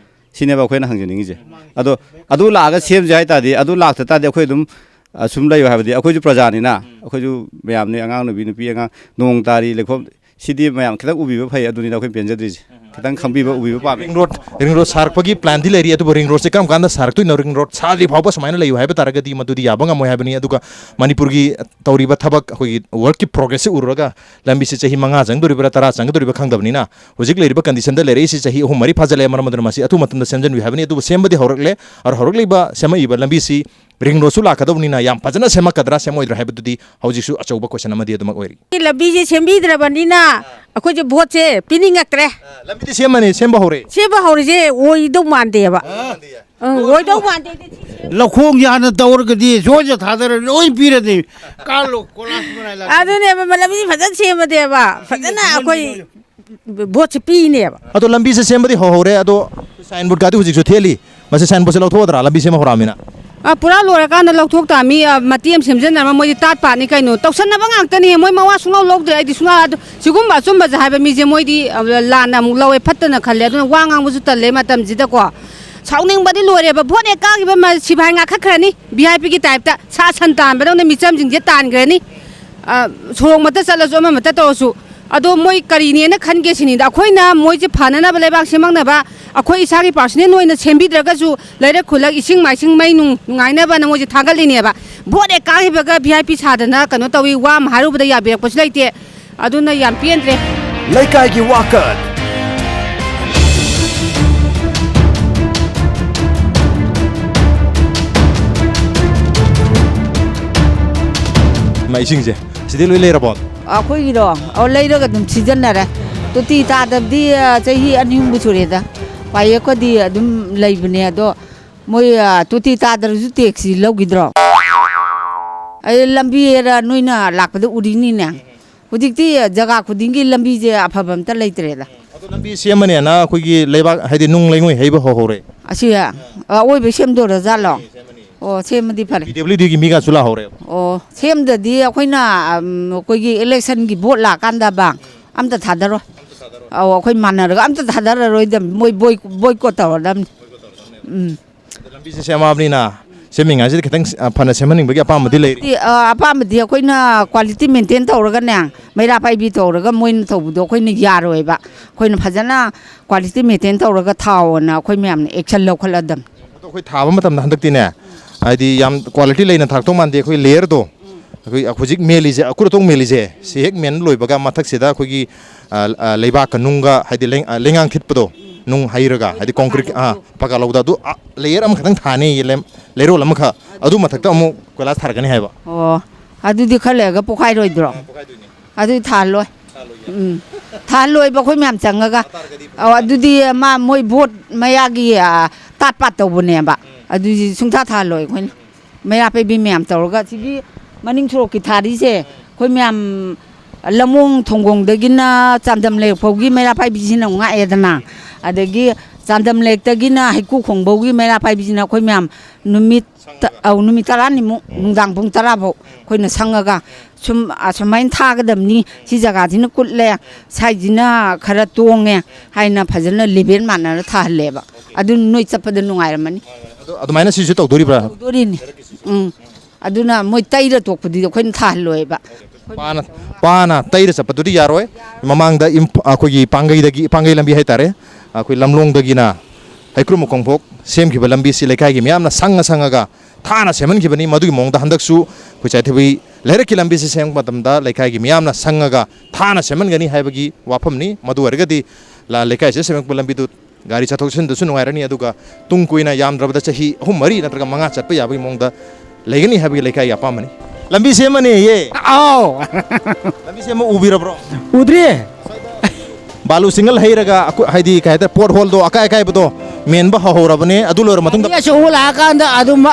ꯁꯤꯅꯦꯕ ꯑꯩꯈꯣꯏꯅ ꯍꯪꯖꯅꯤꯡꯉꯤꯁꯦ꯫ ꯑꯗꯣ ꯑꯗꯨ ꯂꯥꯛꯑꯒ ꯁꯦꯝꯁꯦ ꯍꯥꯏ ꯇꯥꯔꯗꯤ, ꯑꯗꯨ ꯂꯥꯛꯇ ꯇꯥꯔꯗꯤ ꯑꯩꯈꯣꯏ ꯑꯗꯨꯝ, ꯑ, ꯁꯨꯝ ꯂꯩꯌꯨ ꯍꯥꯏꯕꯗꯤ ꯑꯩꯈꯣꯏꯁꯨ ꯄ꯭ꯔꯖꯥꯅꯤꯅ, ꯑꯩꯈꯣꯏꯁꯨ ꯃꯌꯥꯝꯅꯤ, ꯑꯉꯥꯡ ꯅꯨꯄꯤ, ꯅꯨꯄꯤ ꯑꯉꯥꯡ, ꯅꯣꯡ ꯇꯥꯔꯤ, ꯂꯩꯈꯣꯝ, ꯁꯤꯗꯤ ꯃꯌꯥꯝ ꯈꯤꯇꯪ ꯎꯕꯤꯕ ꯐꯩ꯫ ꯑꯗꯨꯅꯤꯗ ꯑꯩꯈꯣꯏꯅ ꯄꯦꯟꯖꯗ꯭ꯔꯤꯁꯦ꯫ ꯈꯤꯇꯪ ꯈꯪꯕꯤꯕ, ꯎꯕꯤꯕ ꯄꯥꯝꯃꯤ꯫ ꯔꯤꯡ ꯔꯣꯗ, ꯔꯤꯡ ꯔꯣꯗ ꯁꯥꯔꯛꯄꯒꯤ ꯄ꯭ꯂꯥꯟꯗꯤ ꯂꯩꯔꯤ, ꯑꯗꯨꯕꯨ ꯔꯤꯡ ꯔꯣꯗꯁꯦ ꯀꯔꯝ ꯀꯥꯟꯗ ꯁꯥꯔꯛꯇꯣꯏꯅꯣ? ꯔꯤꯡ ꯔꯣꯗ ꯁꯥꯗ꯭ꯔꯤ ꯐꯥꯎꯕ ꯁꯨꯃꯥꯏꯅ ꯂꯩꯌꯨ ꯍꯥꯏꯕ ꯇꯥꯔꯒꯗꯤ ꯃꯗꯨꯗꯤ ꯌꯥꯕ ꯉꯝꯃꯣꯏ ꯍꯥꯏꯕꯅꯤ꯫ ꯑꯗꯨꯒ ꯃꯅꯤꯄꯨꯔꯒꯤ ꯇꯧꯔꯤꯕ ꯊꯕꯛ, ꯑꯩꯈꯣꯏꯒꯤ ꯋꯔꯛꯀꯤ ꯄ꯭ꯔꯣꯒ꯭ꯔꯦꯁꯁꯦ ꯎꯔꯨꯔꯒ ꯂꯝꯕꯤꯁꯤ ꯆꯍꯤ ꯃꯉꯥ ꯆꯪꯗꯣꯔꯤꯕ꯭ꯔꯥ, ꯇꯔꯥ ꯆꯪꯒꯗꯣꯔꯤꯕ꯭ꯔꯥ ꯈꯪꯗꯕꯅꯤꯅ, ꯍꯧꯖꯤꯛ ꯂꯩꯔꯤꯕ ꯀꯟꯗꯤꯁꯟꯗ ꯂꯩꯔꯛꯏꯁꯤ ꯆꯍꯤ ꯑꯍꯨꯝ ꯃꯔꯤ ꯐꯥꯖꯤꯜꯂꯛꯑꯦ꯫ ꯃꯔꯝ ꯑꯗꯨꯅ ꯃꯁꯤ ꯑꯊꯨꯕ ꯃꯇꯝꯗ ꯁꯦꯝꯖꯤꯟꯕꯤꯌꯨ ꯍꯥꯏꯕꯅꯤ꯫ ꯑꯗꯨꯕꯨ ꯁꯦꯝꯕꯗꯤ ꯍꯧꯔꯛꯂꯦ꯫ ꯑꯗꯣ ꯍꯧꯔꯛꯂꯤꯕ ꯁꯦꯝꯃꯛꯏꯕ ꯂꯝꯕꯤꯁꯤ ꯔꯤꯡ ꯔꯣꯗꯁꯨ ꯂꯥꯛꯀꯗꯧꯕꯅꯤꯅ ꯌꯥꯝ ꯐꯖꯅ ꯁꯦꯝꯃꯛꯀꯗ꯭ꯔꯥ, ꯁꯦꯝꯃꯛꯑꯣꯏꯗ꯭ꯔꯥ ꯍꯥꯏꯕꯗꯨꯗꯤ ꯍꯧꯖꯤꯛꯁꯨ ꯑꯆꯧꯕ ꯀꯣꯏꯁꯟ ꯑꯃꯗꯤ ꯑꯗꯨꯃꯛ ꯑꯣꯏꯔꯤ꯫ ꯂꯝꯕꯤꯁꯦ ꯁꯦꯝꯕꯤꯗ꯭ꯔꯕꯅꯤꯅ ꯑꯩꯈꯣꯏꯁꯦ ꯚꯣꯠꯁꯦ ꯄꯤꯅꯤꯡꯉꯛꯇ꯭ꯔꯦ꯫ ꯂꯝꯕꯤꯗꯤ ꯁꯦꯝꯃꯅꯤ, ꯁꯦꯝꯕ ꯍꯧꯔꯦ꯫ ꯁꯦꯝꯕ ꯍꯧꯔꯤꯁꯦ ꯑꯣꯏꯗꯧ ꯃꯥꯟꯗꯦꯕ꯫ ꯑꯪ, ꯑꯣꯏꯗꯧ ꯃꯥꯟꯗꯦ꯫ ꯂꯧꯈꯣꯡ ꯌꯥꯅ ꯇꯧꯔꯒꯗꯤ ꯁꯣꯏꯗ ꯊꯥꯗꯔ ꯂꯣꯏ ꯄꯤꯔꯗꯤ꯫ ꯀꯥꯜꯂꯣ ꯀꯣꯂꯥꯁ ꯃꯅꯥꯏ ꯂꯥꯛ ꯑꯗꯨꯅꯦꯕ, ꯂꯝꯕꯤ ꯐꯖꯅ ꯁꯦꯝꯃꯗꯦꯕ, ꯐꯖꯅ ꯑꯩꯈꯣꯏ ꯚꯣꯠꯁꯦ ꯄꯤꯅꯦꯕ꯫ ꯑꯗꯣ ꯂꯝꯕꯤꯁꯦ ꯁꯦꯝꯕꯗꯤ ꯍꯧꯍꯧꯔꯦ꯫ ꯑꯗꯣ ꯁꯥꯏꯟ ꯕꯣꯔꯗꯀꯥꯗꯤ ꯍꯧꯖꯤꯛꯁꯨ ꯊꯦꯠꯂꯤ꯫ ꯃꯁꯤ ꯁꯥꯏꯟ ꯕꯣꯔꯗꯁꯦ ꯂꯧꯊꯣꯛꯑꯗ꯭ꯔꯥ, ꯂꯝꯕꯤ ꯁꯦꯝꯕ ꯍꯧꯔꯛꯑꯃꯤꯅ? ꯑ, ꯄꯨꯔꯥ ꯂꯣꯏꯔꯀꯥꯟꯗ ꯂꯧꯊꯣꯛ ꯇꯥꯃꯤ꯫ ꯑ, ꯃꯇꯦꯛ ꯑꯃ ꯁꯦꯝꯖꯟꯅꯔꯝꯃ ꯃꯣꯏꯗꯤ ꯇꯥꯠ ꯄꯥꯠꯅꯤ ꯀꯩꯅꯣ꯫ ꯇꯧꯁꯟꯅꯕ ꯉꯥꯛꯇꯅꯤ꯫ ꯃꯣꯏ ꯃꯋꯥ ꯁꯨꯡꯂꯧ ꯂꯧꯗ꯭ꯔꯦ꯫ ꯑꯩꯗꯤ ꯁꯨꯡꯂꯧ ꯑꯗꯨ ꯁꯤꯒꯨꯝꯕ ꯑꯆꯨꯝꯕꯁꯦ ꯍꯥꯏꯕ ꯃꯤꯁꯦ ꯃꯣꯏꯗꯤ, ꯑ, ꯂꯥꯟꯅ ꯑꯃꯨꯛ ꯂꯧꯋꯦ, ꯐꯠꯇꯅ ꯈꯜꯂꯦ꯫ ꯑꯗꯨꯅ ꯋꯥ ꯉꯥꯡꯕꯁꯨ ꯇꯜꯂꯦ ꯃꯇꯝꯁꯤꯗꯀꯣ꯫ ꯁꯥꯎꯅꯤꯡꯕꯗꯤ ꯂꯣꯏꯔꯦꯕ꯫ ꯚꯣꯠ ꯍꯦꯛ ꯀꯥꯈꯤꯕ ꯃ-, ꯁꯤꯐꯥꯏ ꯉꯥꯛꯈꯠꯈ꯭ꯔꯅꯤ꯫ ꯚꯤ ꯑꯥꯏ ꯄꯤꯒꯤ ꯇꯥꯏꯞꯇ ꯁꯥ ꯁꯟ ꯇꯥꯟꯕꯗꯧꯅ ꯃꯤꯆꯝꯁꯤꯡꯁꯦ ꯇꯥꯟꯈ꯭ꯔꯅꯤ꯫ ꯑ, ꯁꯣꯔꯣꯛꯃꯛꯇ ꯆꯠꯂꯁꯨ ꯑꯃꯃꯛꯇ ꯇꯧꯔꯁꯨ꯫ ꯑꯗꯣ ꯃꯣꯏ ꯀꯔꯤꯅꯦꯅ ꯈꯟꯒꯦ ꯁꯤꯅꯤꯗ꯫ ꯑꯩꯈꯣꯏꯅ ꯃꯣꯏꯁꯦ ꯐꯅꯅꯕ ꯂꯩꯕꯥꯛ ꯁꯦꯝꯃꯛꯅꯕ ꯑꯩꯈꯣꯏ ꯏꯁꯥꯒꯤ personal ꯑꯣꯏꯅ ꯁꯦꯝꯕꯤꯗ꯭ꯔꯒꯁꯨ ꯂꯩꯔꯛ ꯈꯨꯜꯂꯛ ꯏꯁꯤꯡ ꯃꯥꯏꯁꯤꯡ ꯃꯩ ꯅꯨꯡ ꯅꯨꯡꯉꯥꯏꯅꯕꯅ ꯃꯣꯏꯁꯦ ꯊꯥꯒꯠꯂꯤꯅꯦꯕ꯫ ꯚꯣꯠ ꯍꯦꯛ ꯀꯥꯈꯤꯕꯒ ꯚꯤ ꯑꯥꯏ ꯄꯤ ꯁꯥꯗꯅ ꯀꯩꯅꯣ ꯇꯧꯏ, ꯋꯥ ꯑꯃ ꯍꯥꯏꯔꯨꯕꯗ ꯌꯥꯕꯤꯔꯛꯄꯁꯨ ꯂꯩꯇꯦ꯫ ꯑꯗꯨꯅ ꯌꯥꯝ ꯄꯦꯟꯗ꯭ꯔꯦ꯫ ꯂꯩꯀꯥꯏꯒꯤ ꯋꯥꯀꯠ꯫ ꯃꯩꯁꯤꯡꯁꯦ ꯁꯤꯗꯤ ꯂꯣꯏ ꯂꯩꯔꯕꯣ? ꯑꯩꯈꯣꯏꯒꯤꯔꯣ? ꯑꯣ, ꯂꯩꯔꯒ ꯑꯗꯨꯝ ꯁꯤꯖꯤꯟꯅꯔꯦ꯫ ꯇꯣꯇꯤ ꯇꯥꯗꯕꯗꯤ, ꯑ, ꯆꯍꯤ ꯑꯅꯤ ꯑꯍꯨꯝꯕꯨ ꯁꯨꯔꯦꯗ꯫ ꯄꯥꯌꯦꯞꯀꯗꯤ ꯑꯗꯨꯝ ꯂꯩꯕꯅꯦ, ꯑꯗꯣ ꯃꯣꯏ, ꯑ, ꯇꯣꯇꯤ ꯇꯥꯗ꯭ꯔꯁꯨ ꯇꯦꯛꯁꯤ ꯂꯧꯈꯤꯗ꯭ꯔꯣ? ꯑꯩ ꯂꯝꯕꯤꯔ ꯅꯣꯏꯅ ꯂꯥꯛꯄꯗ ꯎꯔꯤꯅꯤꯅꯦ꯫ ꯍꯧꯖꯤꯛꯇꯤ ꯖꯒꯥ ꯈꯨꯗꯤꯡꯒꯤ ꯂꯝꯕꯤꯁꯦ ꯑꯐꯕ ꯑꯝꯇ ꯂꯩꯇ꯭ꯔꯦꯗ꯫ ꯑꯗꯣ ꯂꯝꯕꯤ ꯁꯦꯝꯃꯅꯦꯅ ꯑꯩꯈꯣꯏꯒꯤ ꯂꯩꯕꯥꯛ, ꯍꯥꯏꯗꯤ ꯅꯨꯡ ꯂꯩꯉꯣꯏ ꯍꯩꯕ ꯍꯧꯍꯧꯔꯦ꯫ ꯑꯁꯤ, ꯑ, ꯑꯋꯣꯏꯕ ꯁꯦꯝꯗꯣꯔꯖꯥꯠꯂꯣ? ꯑꯣ, ꯁꯦꯝꯃꯗꯤ ꯐꯔꯦ꯫ ꯄꯤ ꯗꯕ꯭ꯂꯤꯎ ꯗꯤꯒꯤ ꯃꯤꯒꯁꯨ ꯂꯥꯛꯍꯧꯔꯦꯕ꯫ ꯑꯣ, ꯁꯦꯝꯗꯗꯤ ꯑꯩꯈꯣꯏꯅ, ꯑꯝ, ꯑꯩꯈꯣꯏꯒꯤ ꯏꯂꯦꯛꯁꯟꯒꯤ ꯚꯣꯠ ꯂꯥꯛꯀꯥꯟꯗꯕ ꯑꯝꯇ ꯊꯥꯗꯔꯣꯏ꯫ ꯑꯧ, ꯑꯩꯈꯣꯏ ꯃꯥꯟꯅꯔꯒ ꯑꯝꯇ ꯊꯥꯗꯔꯔꯣꯏꯗꯕꯅꯤ꯫ ꯃꯣꯏ ꯕꯣꯏ-, ꯕꯣꯏꯀꯣꯠ ꯇꯧꯔꯗꯕꯅꯤ꯫ ꯎꯝ꯫ ꯑꯗꯣ ꯂꯝꯕꯤꯁꯦ ꯁꯦꯝꯃꯛꯑꯕꯅꯤꯅ ꯁꯦꯝꯃꯤꯉꯥꯏꯁꯤꯗ ꯈꯤꯇꯪ, ꯑ, ꯐꯅ ꯁꯦꯝꯍꯟꯅꯤꯡꯕꯒꯤ ꯑꯄꯥꯝꯕꯗꯤ ꯂꯩꯔꯤ꯫ ꯑ, ꯑꯄꯥꯝꯕꯗꯤ ꯑꯩꯈꯣꯏꯅ quality maintain ꯇꯧꯔꯒꯅꯦ, ꯃꯩꯔꯥ ꯄꯥꯏꯕꯤ ꯇꯧꯔꯒ ꯃꯣꯏꯅ ꯇꯧꯕꯗꯣ ꯑꯩꯈꯣꯏꯅ ꯌꯥꯔꯣꯏꯕ꯫ ꯑꯩꯈꯣꯏꯅ ꯐꯖꯅ quality maintain ꯇꯧꯔꯒ ꯊꯥꯎꯑꯣꯅ ꯑꯩꯈꯣꯏ ꯃꯌꯥꯝꯅ action ꯂꯧꯈꯠꯂꯗꯝꯅꯤ꯫ ꯑꯗꯣ ꯑꯩꯈꯣꯏ ꯊꯥꯕ ꯃꯇꯝꯗ ꯍꯟꯗꯛꯇꯤꯅꯦ, ꯍꯥꯏꯗꯤ ꯌꯥꯝ quality ꯂꯩꯅ ꯊꯥꯔꯛꯇꯧ ꯃꯥꯟꯗꯦ꯫ ꯑꯩꯈꯣꯏ layerꯗꯣ, ꯑꯩꯈꯣꯏ ꯍꯧꯖꯤꯛ ꯃꯦꯜꯂꯤꯁꯦ, ꯑꯀꯨꯠ ꯑꯇꯣꯡ ꯃꯦꯜꯂꯤꯁꯦ, ꯁꯤ ꯍꯦꯛ ꯃꯦꯟ ꯂꯣꯏꯕꯒ ꯃꯊꯛꯁꯤꯗ ꯑꯩꯈꯣꯏꯒꯤ, ꯑ, ꯑ, ꯂꯩꯕꯥꯛꯀ ꯅꯨꯡꯒ, ꯍꯥꯏꯗꯤ ꯂꯩ-, ꯑ, ꯂꯩꯉꯥꯡ ꯊꯤꯠꯄꯗꯣ, ꯅꯨꯡ ꯍꯩꯔꯒ, ꯍꯥꯏꯗꯤ concrete, ꯑ, ꯄꯀꯥ ꯂꯧꯗ ꯑꯗꯨ, ꯑ, layer ꯑꯃꯈꯛꯇꯪ ꯊꯥꯅꯦꯌꯦ, ꯂꯩ-, ꯂꯩꯔꯣꯜ ꯑꯃꯈꯛ, ꯑꯗꯨ ꯃꯊꯛꯇ ꯑꯃꯨꯛ ꯀꯣꯏꯂꯥꯁ ꯊꯥꯔꯛꯀꯅꯤ ꯍꯥꯏꯕ꯫ ꯑꯣ, ꯑꯗꯨꯗꯤ ꯈꯔ ꯂꯩꯔꯒ ꯄꯣꯛꯈꯥꯏꯔꯣꯏꯗ꯭ꯔꯣ? ꯑꯗꯨꯗꯤ ꯊꯥꯍꯜꯂꯣꯏ꯫ ꯎꯝ, ꯊꯥꯍꯜꯂꯣꯏꯕ ꯑꯩꯈꯣꯏ ꯃꯌꯥꯝ ꯆꯪꯉꯒ꯫ ꯑꯣ, ꯑꯗꯨꯗꯤ ꯃꯥ, ꯃꯣꯏ ꯚꯣꯠ ꯃꯌꯥꯒꯤ, ꯑ, ꯇꯥꯠ ꯄꯥꯠ ꯇꯧꯕꯅꯦꯕ꯫ ꯑꯗꯨꯗꯤ ꯁꯨꯡꯊꯥ ꯊꯥꯍꯜꯂꯣꯏ ꯑꯩꯈꯣꯏꯅ꯫ ꯃꯩꯔꯥ ꯄꯥꯏꯕꯤ ꯃꯌꯥꯝ ꯇꯧꯔꯒ ꯁꯤꯒꯤ ꯃꯅꯤꯡ ꯁꯣꯔꯣꯛꯀꯤ ꯊꯥꯔꯤꯁꯦ ꯑꯩꯈꯣꯏ ꯃꯌꯥꯝ ꯂꯝꯂꯣꯡ ꯊꯣꯡꯒꯣꯡꯗꯒꯤꯅ ꯆꯥꯝꯗꯝ ꯂꯩꯔꯛ ꯐꯥꯎꯒꯤ ꯃꯩꯔꯥ ꯄꯥꯏꯕꯤꯁꯤꯅ ꯑꯃꯨꯛ ꯉꯥꯛꯑꯦꯗꯅ꯫ ꯑꯗꯒꯤ ꯆꯥꯟꯗꯝ ꯂꯦꯛꯇꯒꯤꯅ ꯍꯩꯀꯨ ꯈꯣꯡꯕꯧꯒꯤ ꯃꯩꯔꯥ ꯄꯥꯏꯕꯤꯁꯤꯅ ꯑꯩꯈꯣꯏ ꯃꯌꯥꯝ ꯅꯨꯃꯤꯠ ꯇ-, ꯑꯧ, ꯅꯨꯃꯤꯠ ꯇꯔꯥꯅꯤꯃꯨꯛ ꯅꯨꯡꯗꯥꯡ ꯄꯨꯡ ꯇꯔꯥ ꯐꯥꯎ ꯑꯩꯈꯣꯏꯅ ꯁꯪꯉꯒ ꯁꯨꯝ ꯑꯁꯨꯃꯥꯏꯅ ꯊꯥꯒꯗꯕꯅꯤ, ꯁꯤ ꯖꯒꯥꯁꯤꯅ ꯀꯨꯠꯂꯦ, ꯁꯥꯏꯁꯤꯅ ꯈꯔ ꯇꯣꯡꯉꯦ ꯍꯥꯏꯅ ꯐꯖꯅ ꯂꯦꯕꯦꯜ ꯃꯥꯟꯅꯅ ꯊꯥꯍꯜꯂꯦꯕ꯫ ꯑꯗꯨ ꯅꯣꯏ ꯆꯠꯄꯗ ꯅꯨꯡꯉꯥꯏꯔꯝꯃꯅꯤ꯫ ꯑꯗꯣ ꯑꯗꯨꯃꯥꯏꯅ ꯁꯤꯁꯨ ꯇꯧꯗꯣꯔꯤꯕ꯭ꯔꯥ? ꯇꯧꯗꯣꯔꯤꯅꯤ꯫ ꯎꯝ꯫ ꯑꯗꯨꯅ ꯃꯣꯏ ꯇꯩꯔ ꯇꯣꯛꯄꯗꯨꯗꯤ ꯑꯩꯈꯣꯏꯅ ꯊꯥꯍꯜꯂꯣꯏꯕ꯫ ꯄꯥꯅ, ꯄꯥꯅ ꯇꯩꯔ ꯆꯠꯄꯗꯨꯗꯤ ꯌꯥꯔꯣꯏ꯫ ꯃꯃꯥꯡꯗ ꯏꯝꯐ-, ꯑꯩꯈꯣꯏꯒꯤ ꯄꯥꯡꯒꯩꯗꯒꯤ, ꯄꯥꯡꯒꯩ ꯂꯝꯕꯤ ꯍꯥꯏꯇꯥꯔꯦ, ꯑꯩꯈꯣꯏ ꯂꯝꯂꯣꯡꯗꯒꯤꯅ ꯍꯩꯀ꯭ꯔꯨ ꯃꯈꯣꯡꯐꯣꯛ ꯁꯦꯝꯈꯤꯕ ꯂꯝꯕꯤꯁꯤ ꯂꯩꯀꯥꯏꯒꯤ ꯃꯤꯌꯥꯝꯅ ꯁꯪꯉ ꯁꯪꯉꯒ ꯊꯥꯅ ꯁꯦꯝꯍꯟꯈꯤꯕꯅꯤ꯫ ꯃꯗꯨꯒꯤ ꯃꯑꯣꯡꯗ ꯍꯟꯗꯛꯁꯨ ꯑꯩꯈꯣꯏ ꯆꯥꯏꯊꯕꯤ ꯂꯩꯔꯛꯀꯤ ꯂꯝꯕꯤꯁꯤ ꯁꯦꯝꯕ ꯃꯇꯝꯗ ꯂꯩꯀꯥꯏꯒꯤ ꯃꯤꯌꯥꯝꯅ ꯁꯪꯉꯒ ꯊꯥꯅ ꯁꯦꯝꯍꯟꯒꯅꯤ ꯍꯥꯏꯕꯒꯤ ꯋꯥꯐꯝꯅꯤ꯫ ꯃꯗꯨ ꯑꯣꯏꯔꯒꯗꯤ ꯂ-, ꯂꯩꯀꯥꯏꯁꯤꯗ ꯁꯦꯝꯃꯛꯄ ꯂꯝꯕꯤꯗꯨ ꯒꯥꯔꯤ ꯆꯠꯊꯣꯛ ꯆꯠꯁꯤꯟꯗꯁꯨ ꯅꯨꯡꯉꯥꯏꯔꯅꯤ, ꯑꯗꯨꯒ ꯇꯨꯡ ꯀꯣꯏꯅ ꯌꯥꯝꯗ꯭ꯔꯕꯗ ꯆꯍꯤ ꯑꯍꯨꯝ, ꯃꯔꯤ ꯅꯠꯇ꯭ꯔꯒ ꯃꯉꯥ ꯆꯠꯄ ꯌꯥꯕꯒꯤ ꯃꯑꯣꯡꯗ ꯂꯩꯒꯅꯤ ꯍꯥꯏꯕꯒꯤ ꯂꯩꯀꯥꯏꯒꯤ ꯑꯄꯥꯝꯕꯅꯤ꯫ ꯂꯝꯕꯤ ꯁꯦꯝꯃꯅꯦꯌꯦ꯫ ꯑꯥꯎ꯫ ꯂꯝꯕꯤ ꯁꯦꯝꯕ ꯎꯕꯤꯔꯕ꯭ꯔꯣ? ꯎꯗ꯭ꯔꯤ꯫ ꯕꯥꯂꯨ ꯁꯤꯡꯒꯜ ꯍꯩꯔꯒ ꯑꯀꯨ-, ꯍꯥꯏꯗꯤ ꯀꯩ ꯍꯥꯏꯇꯥꯔꯦ, ꯄꯣꯠ ꯍꯣꯜꯗꯣ ꯑꯀꯥꯏ ꯑꯀꯥꯏꯕꯗꯣ ꯃꯦꯟꯕ ꯍꯧꯍꯧꯔꯕꯅꯦ꯫ ꯑꯗꯨ ꯂꯣꯏꯔ ꯃꯇꯨꯡꯗ ꯒꯥꯔꯤ ꯑꯆꯧꯕ ꯂꯥꯛꯑꯀꯥꯟꯗ ꯑꯗꯨꯝ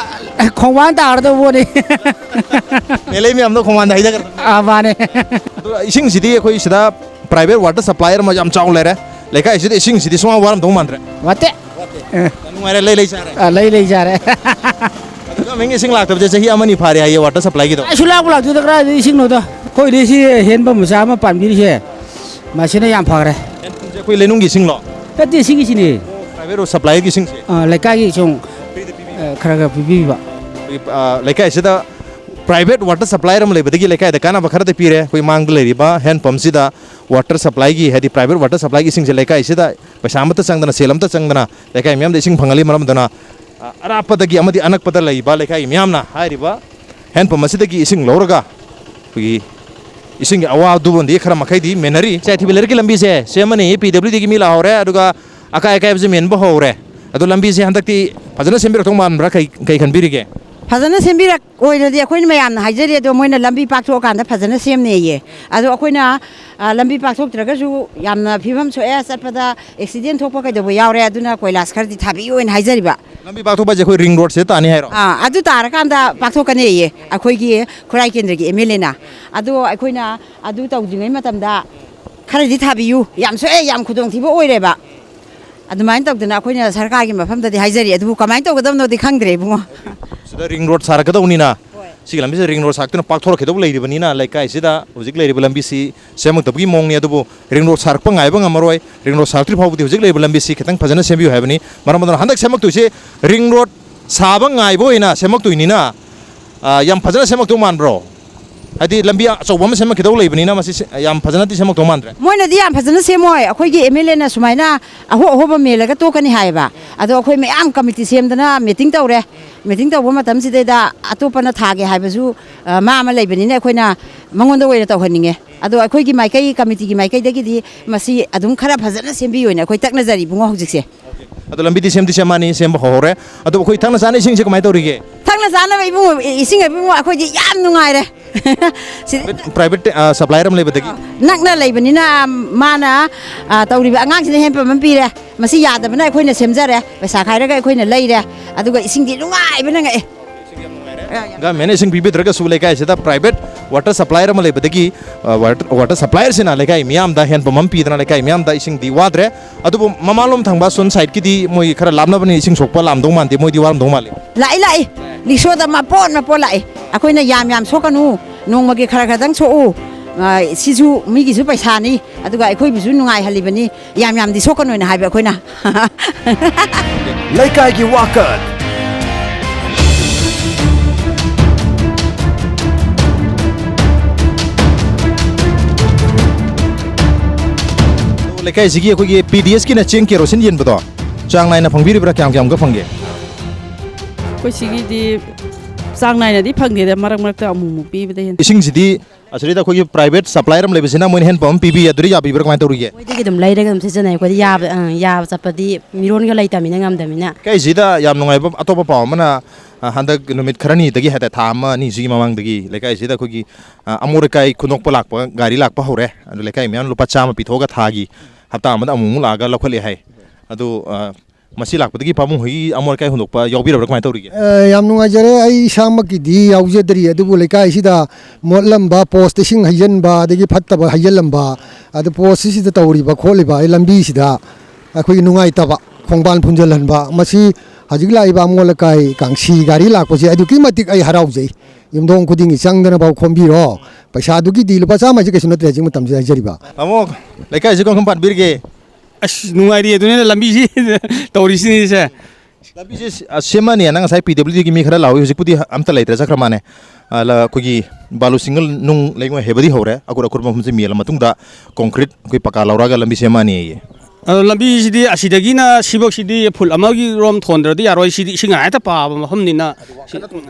ꯈꯣꯡꯕꯥꯟ ꯇꯥꯔꯗꯧꯕꯅꯤ꯫ ꯃꯦꯂꯩ ꯃꯌꯥꯝꯗꯣ ꯈꯣꯡꯕꯥꯟꯗ ꯍꯩꯊꯈ꯭ꯔꯕꯅꯤ꯫ ꯑꯥ, ꯃꯥꯅꯦ꯫ ꯑꯗꯣ ꯏꯁꯤꯡꯁꯤꯗꯤ ꯑꯩꯈꯣꯏ ꯁꯤꯗ private water supplier ꯑꯃ ꯌꯥꯝ ꯆꯥꯎ ꯂꯩꯔꯦ꯫ ꯂꯩꯀꯥꯏꯁꯤꯗ ꯏꯁꯤꯡꯁꯤꯗꯤ ꯁꯨꯡꯋꯥ ꯋꯥꯔꯝꯗꯧ ꯃꯥꯟꯗ꯭ꯔꯦ꯫ ꯋꯥꯠꯇꯦ꯫ ꯑꯦ꯫ ꯌꯥꯝ ꯅꯨꯡꯉꯥꯏꯔꯦ, ꯂꯩ ꯂꯩ ꯆꯥꯔꯦ꯫ ꯑꯥ, ꯂꯩ ꯂꯩ ꯆꯥꯔꯦ꯫ ꯑꯗꯨꯒ ꯃꯤꯡ ꯏꯁꯤꯡ ꯂꯥꯛꯇꯕꯁꯦ ꯆꯍꯤ ꯑꯃꯅꯤ ꯐꯥꯔꯦ ꯍꯥꯏꯌꯦ, water supplyꯒꯤꯗꯣ꯫ ꯑꯩ ꯁꯨꯂꯥꯛꯄꯨ ꯂꯥꯛꯇꯦꯗ, ꯀꯗꯥꯏꯗꯒꯤ ꯏꯁꯤꯡꯅꯣꯗ? ꯑꯩꯈꯣꯏꯗꯤ ꯁꯤ ꯍꯦꯟ ꯄꯝ ꯃꯆꯥ ꯑꯃ ꯄꯥꯟꯕꯤꯔꯤꯁꯦ, ꯃꯁꯤꯅ ꯌꯥꯝ ꯐꯈ꯭ꯔꯦ꯫ ꯍꯦꯟ ꯄꯝꯁꯦ ꯑꯩꯈꯣꯏ ꯂꯩꯅꯨꯡꯒꯤ ꯏꯁꯤꯡꯂꯣ? ꯅꯠꯇꯦ, ꯁꯤꯒꯤꯁꯤꯅꯤ꯫ Private supplyꯒꯤ ꯏꯁꯤꯡꯁꯦ? ꯑꯥ, ꯂꯩꯀꯥꯏꯒꯤ ꯁꯨꯝ, ꯑ, ꯈꯔ ꯈꯔ ꯄꯤꯕꯤꯕ꯫ ꯑꯩꯈꯣꯏꯒꯤ, ꯑ, ꯂꯩꯀꯥꯏꯁꯤꯗ private water supplier ꯑꯃ ꯂꯩꯕꯗꯒꯤ ꯂꯩꯀꯥꯏꯗ ꯀꯥꯟꯅꯕ ꯈꯔꯗꯤ ꯄꯤꯔꯦ꯫ ꯑꯩꯈꯣꯏ ꯃꯥꯡꯗ ꯂꯩꯔꯤꯕ ꯍꯦꯟ ꯄꯝꯁꯤꯗ water supplyꯒꯤ, ꯍꯥꯏꯗꯤ private water supplyꯒꯤ ꯏꯁꯤꯡꯁꯦ ꯂꯩꯀꯥꯏꯁꯤꯗ ꯄꯩꯁꯥ ꯑꯃꯠꯇ ꯆꯪꯗꯅ, ꯁꯦꯜ ꯑꯃꯠꯇ ꯆꯪꯗꯅ ꯂꯩꯀꯥꯏ ꯃꯤꯌꯥꯝꯗ ꯏꯁꯤꯡ ꯐꯪꯍꯜꯂꯤ꯫ ꯃꯔꯝ ꯑꯗꯨꯅ, ꯑ, ꯑꯔꯥꯞꯄꯗꯒꯤ ꯑꯃꯗꯤ ꯑꯅꯛꯄꯗ ꯂꯩꯕ ꯂꯩꯀꯥꯏꯒꯤ ꯃꯤꯌꯥꯝꯅ ꯍꯥꯏꯔꯤꯕ ꯍꯦꯟ ꯄꯝ ꯑꯁꯤꯗꯒꯤ ꯏꯁꯤꯡ ꯂꯧꯔꯒ ꯑꯩꯈꯣꯏꯒꯤ ꯏꯁꯤꯡꯒꯤ ꯑꯋꯥꯕꯗꯨꯕꯨꯗꯤ ꯈꯔ ꯃꯈꯩꯗꯤ ꯃꯦꯟꯅꯔꯤ꯫ ꯆꯥꯏꯊꯤꯕꯤ ꯂꯩꯔꯛꯀꯤ ꯂꯝꯕꯤꯁꯦ ꯁꯦꯝꯃꯅꯤ, ꯄꯤ ꯗꯕ꯭ꯂꯤꯎ ꯗꯤꯒꯤ ꯃꯤ ꯂꯥꯛꯍꯧꯔꯦ, ꯑꯗꯨꯒ ꯑꯀꯥꯏ ꯑꯀꯥꯏꯕꯁꯦ ꯃꯦꯟꯕ ꯍꯧꯔꯦ꯫ ꯑꯗꯣ ꯂꯝꯕꯤꯁꯦ ꯍꯟꯗꯛꯇꯤ ꯐꯖꯅ ꯁꯦꯝꯕꯤꯔꯛꯇꯧ ꯃꯥꯟꯕ꯭ꯔꯥ? ꯀꯩ, ꯀꯩ ꯈꯟꯕꯤꯔꯤꯒꯦ? ꯐꯖꯅ ꯁꯦꯝꯕꯤꯔꯛꯑꯣꯏꯅꯗꯤ ꯑꯩꯈꯣꯏꯅ ꯃꯌꯥꯝꯅ ꯍꯥꯏꯖꯔꯤ, ꯑꯗꯣ ꯃꯣꯏꯅ ꯂꯝꯕꯤ ꯄꯥꯛꯊꯣꯛꯑꯀꯥꯟꯗ ꯐꯖꯅ ꯁꯦꯝꯅꯦꯌꯦ꯫ ꯑꯗꯣ ꯑꯩꯈꯣꯏꯅ, ꯑ, ꯂꯝꯕꯤ ꯄꯥꯛꯊꯣꯛꯇ꯭ꯔꯒꯁꯨ ꯌꯥꯝꯅ ꯐꯤꯕꯝ ꯁꯣꯛꯑꯦ, ꯆꯠꯄꯗ ꯑꯦꯛꯁꯤꯗꯦꯟ ꯊꯣꯛꯄ ꯀꯩꯗꯧꯕ ꯌꯥꯎꯔꯦ, ꯑꯗꯨꯅ ꯀꯣꯏꯂꯥꯁ ꯈꯔꯗꯤ ꯊꯥꯕꯤꯌꯣꯅ ꯍꯥꯏꯖꯔꯤꯕ꯫ ꯂꯝꯕꯤ ꯄꯥꯛꯊꯣꯛꯄ ꯍꯥꯏꯁꯦ ꯑꯩꯈꯣꯏ ꯔꯤꯡ ꯔꯣꯗꯁꯤꯗ ꯇꯥꯅꯤ ꯍꯥꯏꯔꯣ? ꯑꯥ, ꯑꯗꯨ ꯇꯥꯔꯀꯥꯟꯗ ꯄꯥꯛꯊꯣꯛꯀꯅꯦꯌꯦ ꯑꯩꯈꯣꯏꯒꯤ ꯈꯨꯔꯥꯏ ꯀꯦꯟꯗ꯭ꯔꯒꯤ ꯑꯦꯝ ꯑꯦꯜ ꯑꯦꯅ꯫ ꯑꯗꯣ ꯑꯩꯈꯣꯏꯅ ꯑꯗꯨ ꯇꯧꯗ꯭ꯔꯤꯉꯩ ꯃꯇꯝꯗ ꯈꯔꯗꯤ ꯊꯥꯕꯤꯌꯨ, ꯌꯥꯝ ꯁꯣꯛꯑꯦ, ꯌꯥꯝ ꯈꯨꯗꯣꯡꯊꯤꯕ ꯑꯣꯏꯔꯦꯕ꯫ ꯑꯗꯨꯃꯥꯏꯅ ꯇꯧꯗꯅ ꯑꯩꯈꯣꯏꯅ ꯁꯔꯀꯥꯔꯒꯤ ꯃꯐꯝꯗꯗꯤ ꯍꯥꯏꯖꯔꯤ, ꯑꯗꯨꯕꯨ ꯀꯃꯥꯏꯅ ꯇꯧꯒꯗꯕꯅꯣꯗꯤ ꯈꯪꯗ꯭ꯔꯦ, ꯏꯕꯨꯡꯉꯣ꯫ ꯁꯤꯗ ring road ꯁꯥꯔꯛꯀꯗꯧꯅꯤꯅ, ꯁꯤꯒꯤ ꯂꯝꯕꯤꯁꯤꯗ ring road ꯁꯥꯔꯛꯇꯨꯅ ꯄꯥꯛꯊꯣꯔꯛꯀꯗꯧꯕ ꯂꯩꯔꯤꯕꯅꯤꯅ, ꯂꯩꯀꯥꯏꯁꯤꯗ ꯍꯧꯖꯤꯛ ꯂꯩꯔꯤꯕ ꯂꯝꯕꯤꯁꯤ ꯁꯦꯝꯃꯛꯇꯕꯒꯤ ꯃꯑꯣꯡꯅꯤ꯫ ꯑꯗꯨꯕꯨ ring road ꯁꯥꯔꯛꯄ ꯉꯥꯏꯕ ꯉꯝꯃꯔꯣꯏ꯫ Ring road ꯁꯥꯔꯛꯇ꯭ꯔꯤ ꯐꯥꯎꯕꯗꯤ ꯍꯧꯖꯤꯛ ꯂꯩꯔꯤꯕ ꯂꯝꯕꯤꯁꯤ ꯈꯤꯇꯪ ꯐꯖꯅ ꯁꯦꯝꯕꯤꯌꯨ ꯍꯥꯏꯕꯅꯤ꯫ ꯃꯔꯝ ꯑꯗꯨꯅ ꯍꯟꯗꯛ ꯁꯦꯝꯃꯛꯇꯣꯏꯁꯤ ring road ꯁꯥꯕ ꯉꯥꯏꯕ ꯑꯣꯏꯅ ꯁꯦꯝꯃꯛꯇꯣꯏꯅꯤꯅ, ꯑ, ꯌꯥꯝ ꯐꯖꯅ ꯁꯦꯝꯃꯛꯇꯧ ꯃꯥꯟꯕ꯭ꯔꯣ? ꯍꯥꯏꯗꯤ ꯂꯝꯕꯤ ꯑꯆꯧꯕ ꯑꯃ ꯁꯦꯝꯃꯛꯀꯗꯧ ꯂꯩꯕꯅꯤꯅ ꯃꯁꯤ ꯁꯦ-, ꯌꯥꯝ ꯐꯖꯅꯗꯤ ꯁꯦꯝꯃꯛꯇꯧ ꯃꯥꯟꯗ꯭ꯔꯦ꯫ ꯃꯣꯏꯅꯗꯤ ꯌꯥꯝ ꯐꯖꯅ ꯁꯦꯝꯃꯣꯏ꯫ ꯑꯩꯈꯣꯏꯒꯤ M L A ꯅ ꯁꯨꯃꯥꯏꯅ ꯑꯍꯣ ꯑꯍꯣꯕ ꯃꯦꯜꯂꯒ ꯇꯣꯛꯀꯅꯤ ꯍꯥꯏꯌꯦꯕ꯫ ꯑꯗꯣ ꯑꯩꯈꯣꯏ ꯃꯌꯥꯝ committee ꯁꯦꯝꯗꯅ meeting ꯇꯧꯔꯦ꯫ Meeting ꯇꯧꯕ ꯃꯇꯝꯁꯤꯗꯩꯗ ꯑꯇꯣꯞꯄꯅ ꯊꯥꯒꯦ ꯍꯥꯏꯕꯁꯨ, ꯑ, ꯃꯥ ꯑꯃ ꯂꯩꯕꯅꯤꯅ ꯑꯩꯈꯣꯏꯅ ꯃꯉꯣꯟꯗ ꯑꯣꯏꯅ ꯇꯧꯍꯟꯅꯤꯡꯉꯦ꯫ ꯑꯗꯣ ꯑꯩꯈꯣꯏꯒꯤ ꯃꯥꯏꯀꯩ, committee ꯒꯤ ꯃꯥꯏꯀꯩꯗꯒꯤꯗꯤ ꯃꯁꯤ ꯑꯗꯨꯝ ꯈꯔ ꯐꯖꯅ ꯁꯦꯝꯕꯤꯌꯣꯅ ꯑꯩꯈꯣꯏ ꯇꯛꯅꯖꯔꯤ, ꯏꯕꯨꯡꯉꯣ, ꯍꯧꯖꯤꯛꯁꯦ꯫ ꯑꯗꯣ ꯂꯝꯕꯤꯗꯤ ꯁꯦꯝꯗꯤ ꯁꯦꯝꯃꯛꯑꯅꯤ, ꯁꯦꯝꯕ ꯍꯧꯍꯧꯔꯦ꯫ ꯑꯗꯣ ꯑꯩꯈꯣꯏ ꯊꯛꯅ ꯆꯥꯅ ꯏꯁꯤꯡꯁꯦ ꯀꯃꯥꯏꯅ ꯇꯧꯔꯤꯒꯦ? ꯊꯛꯅ ꯆꯥꯅꯕ ꯏꯕꯨꯡꯉꯣ, ꯏꯁꯤꯡ ꯏꯕꯨꯡꯉꯣ, ꯑꯩꯈꯣꯏꯗꯤ ꯌꯥꯝ ꯅꯨꯡꯉꯥꯏꯔꯦ꯫ ꯁꯤꯗ private, private, ꯑ, supplier ꯑꯃ ꯂꯩꯕꯗꯒꯤ? ꯅꯛꯅ ꯂꯩꯕꯅꯤꯅ ꯃꯥꯅ, ꯑ, ꯇꯧꯔꯤꯕ ꯑꯉꯥꯡꯁꯤꯅ ꯍꯦꯟꯄꯝ ꯑꯃ ꯄꯤꯔꯦ꯫ ꯃꯁꯤ ꯌꯥꯗꯕꯅ ꯑꯩꯈꯣꯏꯅ ꯁꯦꯝꯖꯔꯦ, ꯄꯩꯁꯥ ꯈꯥꯏꯔꯒ ꯑꯩꯈꯣꯏꯅ ꯂꯩꯔꯦ꯫ ꯑꯗꯨꯒ ꯏꯁꯤꯡꯗꯤ ꯅꯨꯡꯉꯥꯏꯕꯅ ꯉꯛꯑꯦ꯫ Government ꯅ ꯏꯁꯤꯡ ꯄꯤꯕꯤꯗ꯭ꯔꯒꯁꯨ ꯂꯩꯀꯥꯏꯁꯤꯗ private water supplier ꯑꯃ ꯂꯩꯕꯗꯒꯤ, ꯑ, water, water supplier ꯁꯤꯅ ꯂꯩꯀꯥꯏ ꯃꯤꯌꯥꯝꯗ ꯍꯦꯟꯄꯝ ꯑꯃ ꯄꯤꯗꯅ ꯂꯩꯀꯥꯏ ꯃꯤꯌꯥꯝꯗ ꯏꯁꯤꯡꯗꯤ ꯋꯥꯗ꯭ꯔꯦ꯫ ꯑꯗꯨꯕꯨ ꯃꯃꯥꯡꯂꯣꯝ ꯊꯪꯕ ꯁꯣꯝ side ꯀꯤꯗꯤ ꯃꯣꯏ ꯈꯔ ꯂꯥꯞꯅꯕꯅꯤ, ꯏꯁꯤꯡ ꯁꯣꯛꯄ ꯂꯥꯝꯗꯧ ꯃꯥꯟꯗꯦ, ꯃꯣꯏꯗꯤ ꯋꯥꯔꯝꯗꯧ ꯃꯥꯜꯂꯤ꯫ ꯂꯥꯛꯏ, ꯂꯥꯛꯏ꯫ ꯔꯤꯛꯁꯣꯗ ꯃꯄꯣꯠ ꯃꯄꯣꯠ ꯂꯥꯛꯏ꯫ ꯑꯩꯈꯣꯏꯅ ꯌꯥꯝ ꯌꯥꯝ ꯁꯣꯛꯀꯅꯨ, ꯅꯣꯡꯃꯒꯤ ꯈꯔ ꯈꯔꯗꯪ ꯁꯣꯛꯎ꯫ ꯑ, ꯁꯤꯁꯨ ꯃꯤꯒꯤꯁꯨ ꯄꯩꯁꯥꯅꯤ, ꯑꯗꯨꯒ ꯑꯩꯈꯣꯏꯕꯨꯁꯨ ꯅꯨꯡꯉꯥꯏꯍꯜꯂꯤꯕꯅꯤ꯫ ꯌꯥꯝ ꯌꯥꯝꯗꯤ ꯁꯣꯛꯀꯅꯣꯅ ꯍꯥꯏꯕ ꯑꯩꯈꯣꯏꯅ꯫ ꯂꯩꯀꯥꯏꯒꯤ ꯋꯥꯀꯠ꯫ ꯂꯩꯀꯥꯏꯁꯤꯒꯤ ꯑꯩꯈꯣꯏꯒꯤ P D S ꯀꯤꯅ ꯆꯦꯡ ꯀꯦꯔꯣꯁꯤꯟ ꯌꯦꯟꯕꯗꯣ ꯆꯥꯡ ꯅꯥꯏꯅ ꯐꯪꯕꯤꯔꯤꯕ꯭ꯔꯥ? ꯀꯌꯥꯝ ꯀꯌꯥꯝꯒ ꯐꯪꯒꯦ? ꯑꯩꯈꯣꯏ ꯁꯤꯒꯤꯗꯤ ꯆꯥꯡ ꯅꯥꯏꯅꯗꯤ ꯐꯪꯗꯦꯗ, ꯃꯔꯛ ꯃꯔꯛꯇ ꯑꯃꯨꯛ ꯑꯃꯨꯛ ꯄꯤꯕꯗ ꯍꯦꯟꯅ꯫ ꯏꯁꯤꯡꯁꯤꯗꯤ ꯑꯁꯤꯗ ꯑꯩꯈꯣꯏꯒꯤ private supplier ꯑꯃ ꯂꯩꯕꯁꯤꯅ ꯃꯣꯏꯅ ꯍꯦꯟꯄꯝ ꯑꯃ ꯄꯤꯕꯤ, ꯑꯗꯨꯗ ꯌꯥꯕꯤꯕ꯭ꯔꯥ? ꯀꯃꯥꯏꯅ ꯇꯧꯔꯤꯒꯦ? ꯃꯣꯏꯗꯒꯤ ꯑꯗꯨꯝ ꯂꯩꯔꯒ ꯑꯗꯨꯝ ꯁꯤꯖꯤꯟꯅꯩ꯫ ꯑꯩꯈꯣꯏꯗꯤ ꯌꯥꯕ, ꯑ, ꯌꯥꯕ ꯆꯠꯄꯗꯤ ꯃꯤꯔꯣꯟꯒ ꯂꯩꯇꯕꯅꯤꯅ ꯉꯝꯗꯕꯅꯤꯅ꯫ ꯂꯩꯀꯥꯏꯁꯤꯗ ꯌꯥꯝ ꯅꯨꯡꯉꯥꯏꯕ ꯑꯇꯣꯞꯄ ꯄꯥꯎ ꯑꯃꯅ, ꯑ, ꯍꯟꯗꯛ ꯅꯨꯃꯤꯠ ꯈꯔꯅꯤꯗꯒꯤ, ꯍꯥꯏꯇꯥꯔꯦ, ꯊꯥ ꯑꯃ ꯑꯅꯤꯁꯤꯒꯤ ꯃꯃꯥꯡꯗꯒꯤ ꯂꯩꯀꯥꯏꯁꯤꯗ ꯑꯩꯈꯣꯏꯒꯤ, ꯑ, ꯑꯃꯣꯠ ꯑꯀꯥꯏ ꯈꯨꯟꯗꯣꯛꯄ ꯂꯥꯛꯄ ꯒꯥꯔꯤ ꯂꯥꯛꯄ ꯍꯧꯔꯦ꯫ ꯑꯗꯨ ꯂꯩꯀꯥꯏ ꯃꯌꯥꯝ ꯂꯨꯄꯥ ꯆꯥꯝꯃ ꯄꯤꯊꯣꯛꯑꯒ ꯊꯥꯒꯤ ꯍꯞꯇꯥ ꯑꯃꯗ ꯑꯃꯨꯛꯃꯨꯛ ꯂꯥꯛꯑꯒ ꯂꯧꯈꯠꯂꯦ ꯍꯥꯏ꯫ ꯑꯗꯨ, ꯑ, ꯃꯁꯤ ꯂꯥꯛꯄꯗꯒꯤ ꯄꯥꯕꯨꯡ ꯍꯣꯏꯒꯤ ꯑꯃꯣꯠ ꯑꯀꯥꯏ ꯍꯨꯟꯗꯣꯛꯄ ꯌꯥꯎꯕꯤꯔꯕ꯭ꯔꯥ? ꯀꯃꯥꯏꯅ ꯇꯧꯔꯤꯒꯦ? ꯑ, ꯌꯥꯝ ꯅꯨꯡꯉꯥꯏꯖꯔꯦ꯫ ꯑꯩ ꯏꯁꯥꯃꯛꯀꯤꯗꯤ ꯌꯥꯎꯖꯗ꯭ꯔꯤ, ꯑꯗꯨꯕꯨ ꯂꯩꯀꯥꯏꯁꯤꯗ ꯃꯣꯠꯂꯝꯕ, post ꯏꯁꯤꯡ ꯍꯩꯖꯤꯟꯕ, ꯑꯗꯒꯤ ꯐꯠꯇꯕ ꯍꯩꯖꯤꯜꯂꯝꯕ, ꯑꯗꯨ post ꯁꯤꯗ ꯇꯧꯔꯤꯕ ꯈꯣꯠꯂꯤꯕ, ꯑꯩ ꯂꯝꯕꯤꯁꯤꯗ ꯑꯩꯈꯣꯏꯒꯤ ꯅꯨꯡꯉꯥꯏꯇꯕ, ꯈꯣꯡꯕꯥꯟ ꯐꯨꯟꯖꯜꯍꯟꯕ, ꯃꯁꯤ ꯍꯧꯖꯤꯛ ꯂꯥꯛꯏꯕ ꯑꯃꯣꯠ ꯑꯀꯥꯏ ꯀꯥꯡꯁꯤ ꯒꯥꯔꯤ ꯂꯥꯛꯄꯁꯦ ꯑꯗꯨꯛꯀꯤ ꯃꯇꯤꯛ ꯑꯩ ꯍꯔꯥꯎꯖꯩ꯫ ꯌꯨꯝꯊꯣꯡ ꯈꯨꯗꯤꯡꯒꯤ ꯆꯪꯗꯅꯐꯥꯎ ꯈꯣꯝꯕꯤꯔꯣ꯫ ꯄꯩꯁꯥꯗꯨꯒꯤꯗꯤ ꯂꯨꯄꯥ ꯆꯥꯝꯃ ꯍꯥꯏꯁꯦ ꯀꯩꯁꯨ ꯅꯠꯇ꯭ꯔꯦ ꯍꯧꯖꯤꯛ ꯃꯇꯝꯁꯤꯗ ꯍꯥꯏꯖꯔꯤꯕ꯫ ꯇꯥꯃꯣ, ꯂꯩꯀꯥꯏꯁꯤ ꯀꯔꯝ ꯀꯔꯝ ꯄꯥꯟꯕꯤꯔꯤꯒꯦ? ꯑꯁ, ꯅꯨꯡꯉꯥꯏꯔꯤ ꯑꯗꯨꯅꯤꯅ ꯂꯝꯕꯤꯁꯤ ꯇꯧꯔꯤꯁꯤꯅꯤꯁꯦ꯫ ꯂꯝꯕꯤꯁꯦ, ꯑ, ꯁꯦꯝꯃꯅꯤꯅ ꯉꯁꯥꯏ ꯄꯤ ꯗꯕ꯭ꯂꯤꯎ ꯗꯤꯒꯤ ꯃꯤ ꯈꯔ ꯂꯥꯛꯍꯧꯏ, ꯍꯧꯖꯤꯛꯄꯨꯗꯤ ꯑꯝꯇ ꯂꯩꯇ꯭ꯔꯦ, ꯆꯠꯈ꯭ꯔ ꯃꯥꯅꯦ꯫ ꯑ, ꯂ-, ꯑꯩꯈꯣꯏꯒꯤ ꯕꯥꯂꯨ ꯁꯤꯡꯒꯜ ꯅꯨꯡ ꯂꯩꯉꯣꯏ ꯍꯩꯕꯗꯤ ꯍꯧꯔꯦ, ꯑꯀꯨꯠ ꯑꯀꯨꯠꯄ ꯃꯐꯝꯁꯦ ꯃꯦꯜꯂ ꯃꯇꯨꯡꯗ ꯀꯣꯟꯀ꯭ꯔꯤꯠ ꯑꯩꯈꯣꯏ ꯄꯀꯥ ꯂꯧꯔꯒ ꯂꯝꯕꯤ ꯁꯦꯝꯃꯅꯤꯌꯦ꯫ ꯑꯗꯣ ꯂꯝꯕꯤꯁꯤꯗꯤ ꯑꯁꯤꯗꯒꯤꯅ ꯁꯤꯐꯧꯁꯤꯗꯤ ꯐꯨꯠ ꯑꯃꯒꯤ ꯔꯣꯝ ꯊꯣꯟꯗ꯭ꯔꯗꯤ ꯌꯥꯔꯣꯏ, ꯁꯤꯗꯤ ꯏꯁꯤꯡ ꯉꯥꯏꯇ ꯄꯥꯕ ꯃꯐꯝꯅꯤꯅ ꯁꯤ-,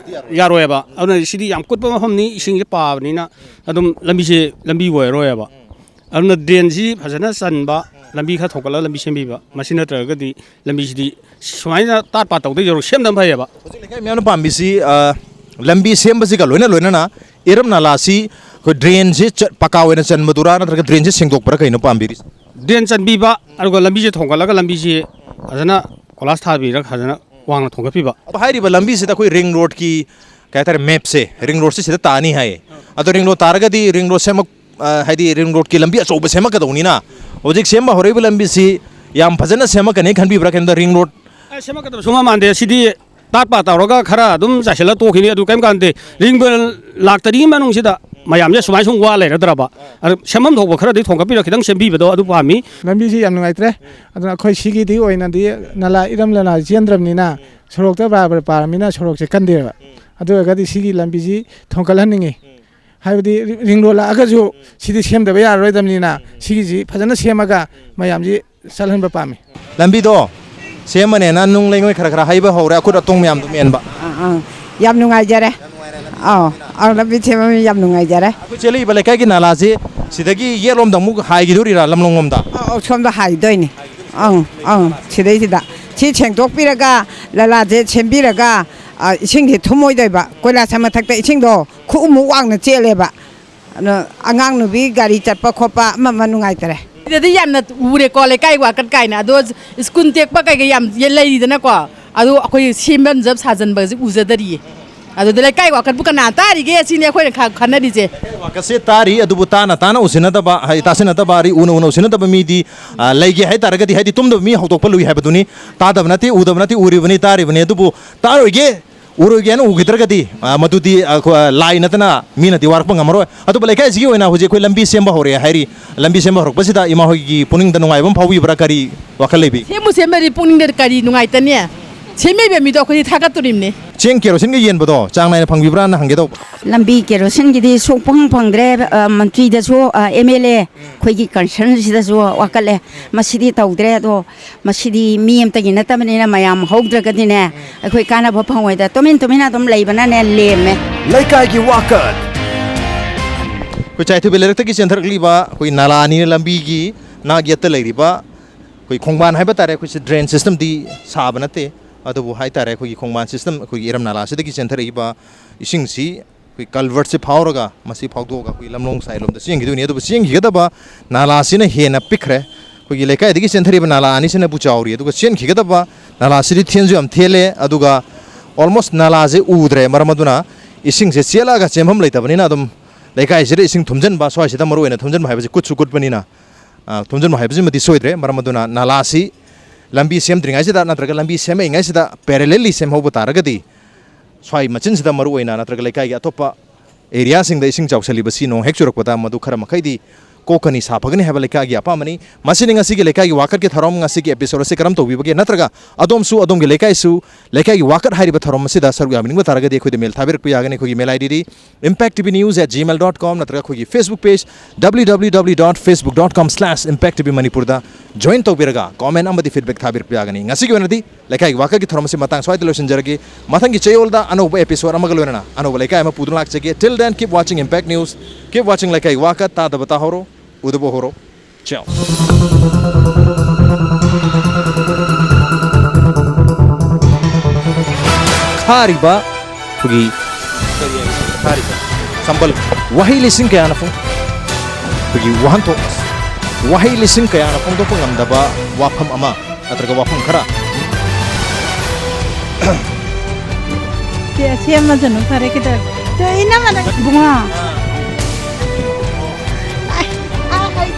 ꯌꯥꯔꯣꯏꯕ꯫ ꯑꯗꯨꯅ ꯁꯤꯗꯤ ꯌꯥꯝ ꯀꯨꯠꯄ ꯃꯐꯝꯅꯤ, ꯏꯁꯤꯡꯁꯦ ꯄꯥꯕꯅꯤꯅ ꯑꯗꯨꯝ ꯂꯝꯕꯤꯁꯦ ꯂꯝꯕꯤ ꯑꯣꯏꯔꯔꯣꯏꯕ꯫ ꯑꯗꯨꯅ ꯗ꯭ꯔꯦꯟꯁꯤ ꯐꯖꯅ ꯆꯟꯕ, ꯂꯝꯕꯤ ꯈꯔ ꯊꯣꯛꯀꯠꯂꯒ ꯂꯝꯕꯤ ꯁꯦꯝꯕꯤꯕ, ꯃꯁꯤ ꯅꯠꯇ꯭ꯔꯒꯗꯤ ꯂꯝꯕꯤꯁꯤꯗꯤ ꯁꯨꯃꯥꯏꯅ ꯇꯥꯠ ꯄꯥꯠ ꯇꯧꯗꯣꯏ ꯁꯔꯨꯛ ꯁꯦꯝꯗꯕꯅ ꯐꯩꯌꯦꯕ꯫ ꯍꯧꯖꯤꯛ ꯂꯩꯀꯥꯏ ꯃꯤꯌꯥꯝꯅ ꯄꯥꯝꯃꯤꯁꯤ, ꯑ, ꯂꯝꯕꯤ ꯁꯦꯝꯕꯁꯤꯒ ꯂꯣꯏꯅ ꯂꯣꯏꯅꯅ ꯏꯔꯝ ꯅꯂꯥꯁꯤ ꯑꯩꯈꯣꯏ ꯗ꯭ꯔꯦꯟꯁꯤ ꯆꯠ-, ꯄꯀꯥ ꯑꯣꯏꯅ ꯆꯟꯕꯗꯨꯔꯥ ꯅꯠꯇ꯭ꯔꯒ ꯗ꯭ꯔꯦꯟꯁꯤ ꯁꯦꯡꯗꯣꯛꯄ꯭ꯔꯥ ꯀꯩꯅꯣ ꯄꯥꯝꯕꯤꯔꯤꯁꯤ? ꯗ꯭ꯔꯦꯟ ꯆꯟꯕꯤꯕ, ꯑꯗꯨꯒ ꯂꯝꯕꯤꯁꯦ ꯊꯣꯡꯒꯠꯂꯒ ꯂꯝꯕꯤꯁꯤ ꯐꯖꯅ ꯀꯣꯏꯂꯥꯁ ꯊꯥꯕꯤꯔꯒ ꯐꯖꯅ ꯋꯥꯡꯅ ꯊꯣꯡꯒꯠꯄꯤꯕ꯫ ꯑꯗꯣ ꯍꯥꯏꯔꯤꯕ ꯂꯝꯕꯤꯁꯤꯗ ꯑꯩꯈꯣꯏ ꯔꯤꯡ ꯔꯣꯗꯀꯤ, ꯀꯩ ꯍꯥꯏꯇꯥꯔꯦ, ꯃꯦꯞꯁꯦ, ꯔꯤꯡ ꯔꯣꯗꯁꯤ ꯁꯤꯗ ꯇꯥꯅꯤ ꯍꯥꯏꯌꯦ꯫ ꯑꯗꯣ ꯔꯤꯡ ꯔꯣꯗ ꯇꯥꯔꯒꯗꯤ ꯔꯤꯡ ꯔꯣꯗ ꯁꯦꯝꯃꯛ-, ꯑ, ꯍꯥꯏꯗꯤ ꯔꯤꯡ ꯔꯣꯗꯀꯤ ꯂꯝꯕꯤ ꯑꯆꯧꯕ ꯁꯦꯝꯃꯛꯀꯗꯧꯅꯤꯅ ꯍꯧꯖꯤꯛ ꯁꯦꯝꯕ ꯍꯧꯔꯛꯏꯕ ꯂꯝꯕꯤꯁꯤ ꯌꯥꯝ ꯐꯖꯅ ꯁꯦꯝꯃꯛꯀꯅꯤ ꯈꯟꯕꯤꯕ꯭ꯔꯥ? ꯀꯩꯝꯇ ꯔꯤꯡ ꯔꯣꯗ ꯑꯦ, ꯁꯦꯝꯃꯛꯀꯗꯕ ꯁꯨꯡꯃꯥꯟ ꯃꯥꯟꯗꯦ꯫ ꯁꯤꯗꯤ ꯇꯥꯠ ꯄꯥꯠ ꯇꯧꯔꯒ ꯈꯔ ꯑꯗꯨꯝ ꯆꯥꯏꯁꯤꯜꯂ ꯇꯣꯛꯈꯤꯅꯤ, ꯑꯗꯨ ꯀꯩꯝ ꯀꯥꯟꯗꯦ꯫ ꯔꯤꯡ ꯕꯦꯜ ꯂꯥꯛꯇꯔꯤꯉꯩ ꯃꯅꯨꯡꯁꯤꯗ ꯃꯌꯥꯝꯁꯦ ꯁꯨꯃꯥꯏ ꯁꯨꯝ ꯋꯥ ꯂꯩꯔꯗ꯭ꯔꯕ? ꯑꯗꯨ ꯁꯦꯝꯐꯝ ꯊꯣꯛꯄ ꯈꯔꯗꯤ ꯊꯣꯡꯒꯠꯄꯤꯔ ꯈꯤꯇꯪ ꯁꯦꯝꯕꯤꯕꯗꯣ ꯑꯗꯨ ꯄꯥꯝꯃꯤ꯫ ꯂꯝꯕꯤꯁꯤ ꯌꯥꯝ ꯅꯨꯡꯉꯥꯏꯇ꯭ꯔꯦ꯫ ꯑꯗꯨꯅ ꯑꯩꯈꯣꯏ ꯁꯤꯒꯤꯗꯤ ꯑꯣꯏꯅꯗꯤ ꯅꯂꯥ, ꯏꯔꯝ ꯅꯂꯥ ꯆꯦꯟꯗ꯭ꯔꯕꯅꯤꯅ ꯁꯣꯔꯣꯛꯇ ꯕꯔꯥꯕꯔ ꯄꯥꯔꯃꯤꯅ ꯁꯣꯔꯣꯛꯁꯦ ꯀꯟꯗꯦꯕ꯫ ꯑꯗꯨ ꯑꯣꯏꯔꯒꯗꯤ ꯁꯤꯒꯤ ꯂꯝꯕꯤꯁꯤ ꯊꯣꯡꯒꯠꯍꯟꯅꯤꯡꯉꯤ꯫ ꯍꯥꯏꯕꯗꯤ ꯔꯤ-, ꯔꯤꯡ ꯔꯣꯗ ꯂꯥꯛꯑꯒꯁꯨ ꯁꯤꯗꯤ ꯁꯦꯝꯗꯕ ꯌꯥꯔꯔꯣꯏꯗꯕꯅꯤꯅ ꯁꯤꯒꯤꯁꯤ ꯐꯖꯅ ꯁꯦꯝꯃꯒ ꯃꯌꯥꯝꯁꯤ ꯆꯠꯍꯟꯕ ꯄꯥꯝꯃꯤ꯫ ꯂꯝꯕꯤꯗꯣ ꯁꯦꯝꯃꯅꯦꯅ ꯅꯨꯡ ꯂꯩꯉꯣꯏ ꯈꯔ ꯈꯔ ꯍꯩꯕ ꯍꯧꯔꯦ, ꯑꯀꯨꯠ ꯑꯇꯣꯡ ꯃꯌꯥꯝꯗꯣ ꯃꯦꯟꯕ꯫ ꯑꯥ, ꯑꯥ꯫ ꯌꯥꯝ ꯅꯨꯡꯉꯥꯏꯖꯔꯦ꯫ ꯑꯧ, ꯑꯧ, ꯂꯝꯕꯤ ꯁꯦꯝꯃꯃꯤ ꯌꯥꯝ ꯅꯨꯡꯉꯥꯏꯖꯔꯦ꯫ ꯑꯩꯈꯣꯏ ꯆꯦꯜꯂꯛꯏꯕ ꯂꯩꯀꯥꯏꯒꯤ ꯅꯥꯂꯥꯁꯤ ꯁꯤꯗꯒꯤ ꯌꯦꯠꯂꯣꯝꯗ ꯑꯃꯨꯛ ꯍꯥꯏꯈꯤꯗꯣꯔꯤꯔꯥ, ꯂꯝꯂꯣꯡꯂꯣꯝꯗ? ꯑꯧ, ꯑꯧ, ꯁꯣꯝꯗ ꯍꯥꯏꯗꯣꯏꯅꯤ꯫ ꯑꯪ, ꯑꯪ, ꯁꯤꯗꯩꯁꯤꯗ꯫ ꯁꯤ ꯁꯦꯡꯗꯣꯛꯄꯤꯔꯒ, ꯂꯂꯥꯁꯦ ꯁꯦꯝꯕꯤꯔꯒ, ꯑ, ꯏꯁꯤꯡꯁꯦ ꯊꯨꯝꯃꯣꯏꯗꯣꯏꯕ꯫ ꯀꯣꯏꯂꯥꯁ ꯃꯊꯛꯇ ꯏꯁꯤꯡꯗꯣ ꯈꯨꯃꯨꯛ ꯋꯥꯡꯅ ꯆꯦꯜꯂꯦꯕ꯫ ꯑꯗꯣ ꯑꯉꯥꯡ ꯅꯨꯕꯤ ꯒꯥꯔꯤ ꯆꯠꯄ ꯈꯣꯠꯄ ꯑꯃ ꯑꯃ ꯅꯨꯡꯉꯥꯏꯇꯔꯦ꯫ ꯁꯤꯗꯗꯤ ꯌꯥꯝꯅ ꯎꯔꯦꯀꯣ, ꯂꯩꯀꯥꯏ ꯋꯥꯀꯠ ꯀꯥꯏꯅ꯫ ꯑꯗꯣ ꯁ꯭ꯀꯨꯜ ꯇꯦꯛꯄ ꯀꯩꯀꯩ ꯌꯥꯝ ꯂꯩꯔꯤꯗꯅꯀꯣ, ꯑꯗꯣ ꯑꯩꯈꯣꯏ ꯁꯦꯝꯕꯝ ꯖꯕ ꯁꯥꯖꯟꯕꯁꯦ ꯎꯖꯗꯔꯤꯌꯦ꯫ ꯑꯗꯨꯗ ꯂꯩꯀꯥꯏ ꯋꯥꯀꯠꯄꯨ ꯀꯅꯥ ꯇꯥꯔꯤꯒꯦ ꯁꯤꯅꯤ ꯑꯩꯈꯣꯏꯅ ꯈ- ꯈꯟꯅꯔꯤꯁꯦ꯫ ꯋꯥꯀꯠꯁꯦ ꯇꯥꯔꯤ, ꯑꯗꯨꯕꯨ ꯇꯥꯅ ꯇꯥꯅ ꯎꯁꯤꯟꯅꯗꯕ, ꯍꯥꯏꯗꯤ ꯇꯥꯁꯤꯟꯅꯗꯕ, ꯍꯥꯏꯗꯤ ꯎꯅ ꯎꯅ ꯎꯁꯤꯟꯅꯗꯕ ꯃꯤꯗꯤ, ꯑ, ꯂꯩꯒꯦ ꯍꯥꯏ ꯇꯥꯔꯒꯗꯤ, ꯍꯥꯏꯗꯤ ꯇꯨꯝꯗꯕ ꯃꯤ ꯍꯧꯗꯣꯛꯄ ꯂꯨꯏ ꯍꯥꯏꯕꯗꯨꯅꯤ꯫ ꯇꯥꯗꯕ ꯅꯠꯇꯦ, ꯎꯗꯕ ꯅꯠꯇꯦ, ꯎꯔꯤꯕꯅꯤ, ꯇꯥꯔꯤꯕꯅꯤ꯫ ꯑꯗꯨꯕꯨ ꯇꯥꯔꯣꯏꯒꯦ, ꯎꯔꯣꯏꯒꯦ ꯍꯥꯏꯅ ꯎꯈꯤꯗ꯭ꯔꯒꯗꯤ, ꯑ, ꯃꯗꯨꯗꯤ, ꯑ, ꯈꯣ-, ꯑ, ꯂꯥꯏ ꯅꯠꯇꯅ ꯃꯤꯅꯗꯤ ꯋꯥꯔꯛꯄ ꯉꯝꯃꯔꯣꯏ꯫ ꯑꯗꯨꯕꯨ ꯂꯩꯀꯥꯏꯁꯤꯒꯤ ꯑꯣꯏꯅ ꯍꯧꯖꯤꯛ ꯑꯩꯈꯣꯏ ꯂꯝꯕꯤ ꯁꯦꯝꯕ ꯍꯧꯔꯛꯑꯦ ꯍꯥꯏꯔꯤ꯫ ꯂꯝꯕꯤ ꯁꯦꯝꯕ ꯍꯧꯔꯛꯄꯁꯤꯗ ꯏꯃꯥ ꯍꯣꯏꯒꯤ ꯄꯨꯛꯅꯤꯡꯗ ꯅꯨꯡꯉꯥꯏꯕ ꯑꯃ ꯐꯥꯎꯕꯤꯕ꯭ꯔꯥ? ꯀꯔꯤ ꯋꯥꯈꯜ ꯂꯩꯕꯤ? ꯁꯦꯝꯕꯨ ꯁꯦꯝꯕꯗꯤ ꯄꯨꯛꯅꯤꯡꯗ ꯀꯔꯤ ꯅꯨꯡꯉꯥꯏꯇꯅꯤ? ꯁꯦꯝꯃꯤꯕ ꯃꯤꯗꯣ ꯑꯩꯈꯣꯏꯗꯤ ꯊꯥꯒꯠꯇꯣꯔꯤꯕꯅꯤ꯫ ꯆꯦꯡ ꯀꯦꯔꯣꯁꯤꯟꯒ ꯌꯦꯟꯕꯗꯣ ꯆꯥꯡ ꯅꯥꯏꯅ ꯐꯪꯕꯤꯕ꯭ꯔꯥꯅ ꯍꯪꯒꯦ ꯇꯧꯕ꯫ ꯂꯝꯕꯤ ꯀꯦꯔꯣꯁꯤꯟꯒꯤꯗꯤ ꯁꯨꯡꯐꯪ ꯐꯪꯗ꯭ꯔꯦ꯫ ꯑ, ꯃꯟꯇ꯭ꯔꯤꯗꯁꯨ, ꯑ, ꯑꯦꯝ ꯑꯦꯜ ꯑꯦ ꯑꯩꯈꯣꯏꯒꯤ ꯀꯟꯁꯔꯟꯁꯤꯗꯁꯨ ꯋꯥꯀꯠꯂꯦ꯫ ꯃꯁꯤꯗꯤ ꯇꯧꯗ꯭ꯔꯦ꯫ ꯑꯗꯣ ꯃꯁꯤꯗꯤ ꯃꯤ ꯑꯃꯇꯒꯤ ꯅꯠꯇꯕꯅꯤꯅ ꯃꯌꯥꯝ ꯍꯧꯗ꯭ꯔꯒꯗꯤꯅꯦ, ꯑꯩꯈꯣꯏ ꯀꯥꯟꯅꯕ ꯐꯪꯉꯣꯏꯗ꯫ ꯇꯨꯃꯤꯟ ꯇꯨꯃꯤꯟꯅ ꯑꯗꯨꯝ ꯂꯩꯕꯅꯅꯦ ꯂꯦꯝꯃꯦ꯫ ꯂꯩꯀꯥꯏꯒꯤ ꯋꯥꯀꯠ꯫ ꯑꯩꯈꯣꯏ ꯆꯥꯏꯊꯨꯕꯤ ꯂꯩꯔꯛꯇꯒꯤ ꯆꯦꯟꯊꯔꯛꯂꯤꯕ ꯑꯩꯈꯣꯏ ꯅꯥꯂꯥ ꯑꯅꯤꯅ ꯂꯝꯕꯤꯒꯤ ꯅꯥꯛ ꯌꯦꯠꯇ ꯂꯩꯔꯤꯕ ꯑꯩꯈꯣꯏ ꯈꯣꯡꯕꯥꯟ ꯍꯥꯏꯕ ꯇꯥꯔꯦ꯫ ꯑꯩꯈꯣꯏꯁꯦ ꯗ꯭ꯔꯦꯟ ꯁꯤꯁꯇꯦꯝꯗꯤ ꯁꯥꯕ ꯅꯠꯇꯦ, ꯑꯗꯨꯕꯨ ꯍꯥꯏ ꯇꯥꯔꯦ ꯑꯩꯈꯣꯏꯒꯤ ꯈꯣꯡꯕꯥꯟ ꯁꯤꯁꯇꯦꯝ, ꯑꯩꯈꯣꯏꯒꯤ ꯏꯔꯝ ꯅꯥꯂꯥꯁꯤꯗꯒꯤ ꯆꯦꯟꯊꯔꯛꯏꯕ ꯏꯁꯤꯡꯁꯤ ꯑꯩꯈꯣꯏ ꯀꯜꯚꯔꯠꯁꯦ ꯐꯥꯎꯔꯒ, ꯃꯁꯤ ꯐꯥꯎꯗꯣꯛꯑꯒ ꯑꯩꯈꯣꯏ ꯂꯝꯂꯣꯡ ꯁꯥꯏꯠꯂꯣꯝꯗ ꯆꯦꯟꯈꯤꯗꯣꯏꯅꯤ꯫ ꯑꯗꯨꯕꯨ ꯆꯦꯟꯈꯤꯒꯗꯕ ꯅꯥꯂꯥꯁꯤꯅ ꯍꯦꯟꯅ ꯄꯤꯛꯈ꯭ꯔꯦ꯫ ꯑꯩꯈꯣꯏꯒꯤ ꯂꯩꯀꯥꯏꯗꯒꯤ ꯆꯦꯟꯊꯔꯤꯕ ꯅꯥꯂꯥ ꯑꯅꯤꯁꯤꯅꯕꯨ ꯆꯥꯎꯔꯤ, ꯑꯗꯨꯒ ꯆꯦꯟꯈꯤꯒꯗꯕ ꯅꯥꯂꯥꯁꯤꯗꯤ ꯊꯦꯟꯁꯨ ꯌꯥꯝ ꯊꯦꯜꯂꯦ, ꯑꯗꯨꯒ ꯑꯣꯜꯃꯣꯁ ꯅꯥꯂꯥꯁꯦ ꯎꯗ꯭ꯔꯦ꯫ ꯃꯔꯝ ꯑꯗꯨꯅ ꯏꯁꯤꯡꯁꯦ ꯆꯦꯜꯂꯛꯑꯒ ꯆꯦꯟꯐꯝ ꯂꯩꯇꯕꯅꯤꯅ ꯑꯗꯨꯝ ꯂꯩꯀꯥꯏꯁꯤꯗ ꯏꯁꯤꯡ ꯊꯨꯝꯖꯤꯟꯕ, ꯁ꯭ꯋꯥꯏꯁꯤꯗ ꯃꯔꯨꯑꯣꯏꯅ ꯊꯨꯝꯖꯤꯟꯕ ꯍꯥꯏꯕꯁꯤ ꯀꯨꯠꯁꯨ ꯀꯨꯠꯄꯅꯤꯅ, ꯑ, ꯊꯨꯝꯖꯤꯟꯕ ꯍꯥꯏꯕꯁꯤꯃꯗꯤ ꯁꯣꯏꯗ꯭ꯔꯦ꯫ ꯃꯔꯝ ꯑꯗꯨꯅ ꯅꯥꯂꯥꯁꯤ ꯂꯝꯕꯤ ꯁꯦꯝꯗ꯭ꯔꯤꯉꯩꯁꯤꯗ ꯅꯠꯇ꯭ꯔꯒ ꯂꯝꯕꯤ ꯁꯦꯝꯃꯛꯏꯉꯩꯁꯤꯗ ꯄꯦꯔꯦꯂꯦꯜꯂꯤ ꯁꯦꯝꯍꯧꯕ ꯇꯥꯔꯒꯗꯤ ꯁ꯭ꯋꯥꯏ ꯃꯆꯤꯟꯁꯤꯗ ꯃꯔꯨꯑꯣꯏꯅ ꯅꯠꯇ꯭ꯔꯒ ꯂꯩꯀꯥꯏꯒꯤ ꯑꯇꯣꯞꯄ ꯑꯦꯔꯤꯌꯥꯁꯤꯡꯗ ꯏꯁꯤꯡ ꯆꯥꯎꯁꯤꯜꯂꯤꯕꯁꯤ ꯅꯣꯡ ꯍꯦꯛ ꯆꯨꯔꯛꯄꯗ ꯃꯗꯨ ꯈꯔ ꯃꯈꯩꯗꯤ ꯀꯣꯛꯀꯅꯤ, ꯁꯥꯐꯒꯅꯤ ꯍꯥꯏꯕ ꯂꯩꯀꯥꯏꯒꯤ ꯑꯄꯥꯝꯕꯅꯤ꯫ ꯃꯁꯤꯅꯤ ꯉꯁꯤꯒꯤ ꯂꯩꯀꯥꯏꯒꯤ ꯋꯥꯀꯠꯀꯤ ꯊꯧꯔꯝ꯫ ꯉꯁꯤꯒꯤ ꯑꯦꯄꯤꯁꯣꯗ ꯑꯁꯤ ꯀꯔꯝ ꯇꯧꯕꯤꯕꯒꯦ? ꯅꯠꯇ꯭ꯔꯒ ꯑꯗꯣꯝꯁꯨ ꯑꯗꯣꯝꯒꯤ ꯂꯩꯀꯥꯏꯁꯨ ꯂꯩꯀꯥꯏꯒꯤ ꯋꯥꯀꯠ ꯍꯥꯏꯔꯤꯕ ꯊꯧꯔꯝ ꯑꯁꯤꯗ ꯁꯔꯨꯛ ꯌꯥꯕꯤꯅꯤꯡꯕ ꯇꯥꯔꯒꯗꯤ ꯑꯩꯈꯣꯏꯗ ꯃꯦꯜ ꯊꯥꯕꯤꯔꯛꯄ ꯌꯥꯒꯅꯤ꯫ ꯑꯩꯈꯣꯏꯒꯤ ꯃꯦꯜ ꯑꯥꯏ ꯗꯤꯗꯤ impact t v news at gmail dot com ꯅꯠꯇ꯭ꯔꯒ ꯑꯩꯈꯣꯏꯒꯤ Facebook page w w w dot facebook dot com slash impact t v manipur ꯗ join ꯇꯧꯕꯤꯔꯒ comment ꯑꯃꯗꯤ feedback ꯊꯥꯕꯤꯔꯛꯄ ꯌꯥꯒꯅꯤ꯫ ꯉꯁꯤꯒꯤ ꯑꯣꯏꯅꯗꯤ ꯂꯩꯀꯥꯏꯒꯤ ꯋꯥꯀꯠꯀꯤ ꯊꯧꯔꯝ ꯑꯁꯤ ꯃꯇꯥꯡ ꯁ꯭ꯋꯥꯏꯗ ꯂꯣꯏꯁꯤꯟꯖꯔꯒꯦ꯫ ꯃꯊꯪꯒꯤ ꯆꯌꯣꯜꯗ ꯑꯅꯧꯕ ꯑꯦꯄꯤꯁꯣꯗ ꯑꯃꯒ ꯂꯣꯏꯅꯅ ꯑꯅꯧꯕ ꯂꯩꯀꯥꯏ ꯑꯃ ꯄꯨꯗꯨꯅ ꯂꯥꯛꯆꯒꯦ꯫ Till then, keep watching Impact News, keep watching ꯂꯩꯀꯥꯏꯒꯤ ꯋꯥꯀꯠ꯫ ꯇꯥꯗꯕ ꯇꯥꯍꯧꯔꯣ, ꯎꯗꯕ ꯎꯍꯧꯔꯣ꯫ ꯆꯥꯎ꯫ ꯈꯥꯔꯤꯕ ꯑꯩꯈꯣꯏꯒꯤ ꯈꯥꯔꯤꯕ ꯁꯝꯕꯜ ꯋꯥꯍꯩ ꯂꯤꯁꯤꯡ ꯀꯌꯥꯅ ꯐꯣꯡ-, ꯑꯩꯈꯣꯏꯒꯤ ꯋꯥꯍꯟꯊꯣꯛ, ꯋꯥꯍꯩ ꯂꯤꯁꯤꯡ ꯀꯌꯥꯅ ꯐꯣꯡꯗꯣꯛꯄ ꯉꯝꯗꯕ ꯋꯥꯐꯝ ꯑꯃ ꯅꯠꯇ꯭ꯔꯒ ꯋꯥꯐꯝ ꯈꯔ ꯁꯦ, ꯁꯦꯝꯃꯁꯅꯨ, ꯐꯔꯦ, ꯀꯩꯗꯧꯔꯒꯦ? ꯇꯨ, ꯏꯅꯝꯃꯅ, ꯏꯕꯨꯡꯉꯣ꯫ ꯑꯥꯏ, ꯑꯥ, ꯑꯩ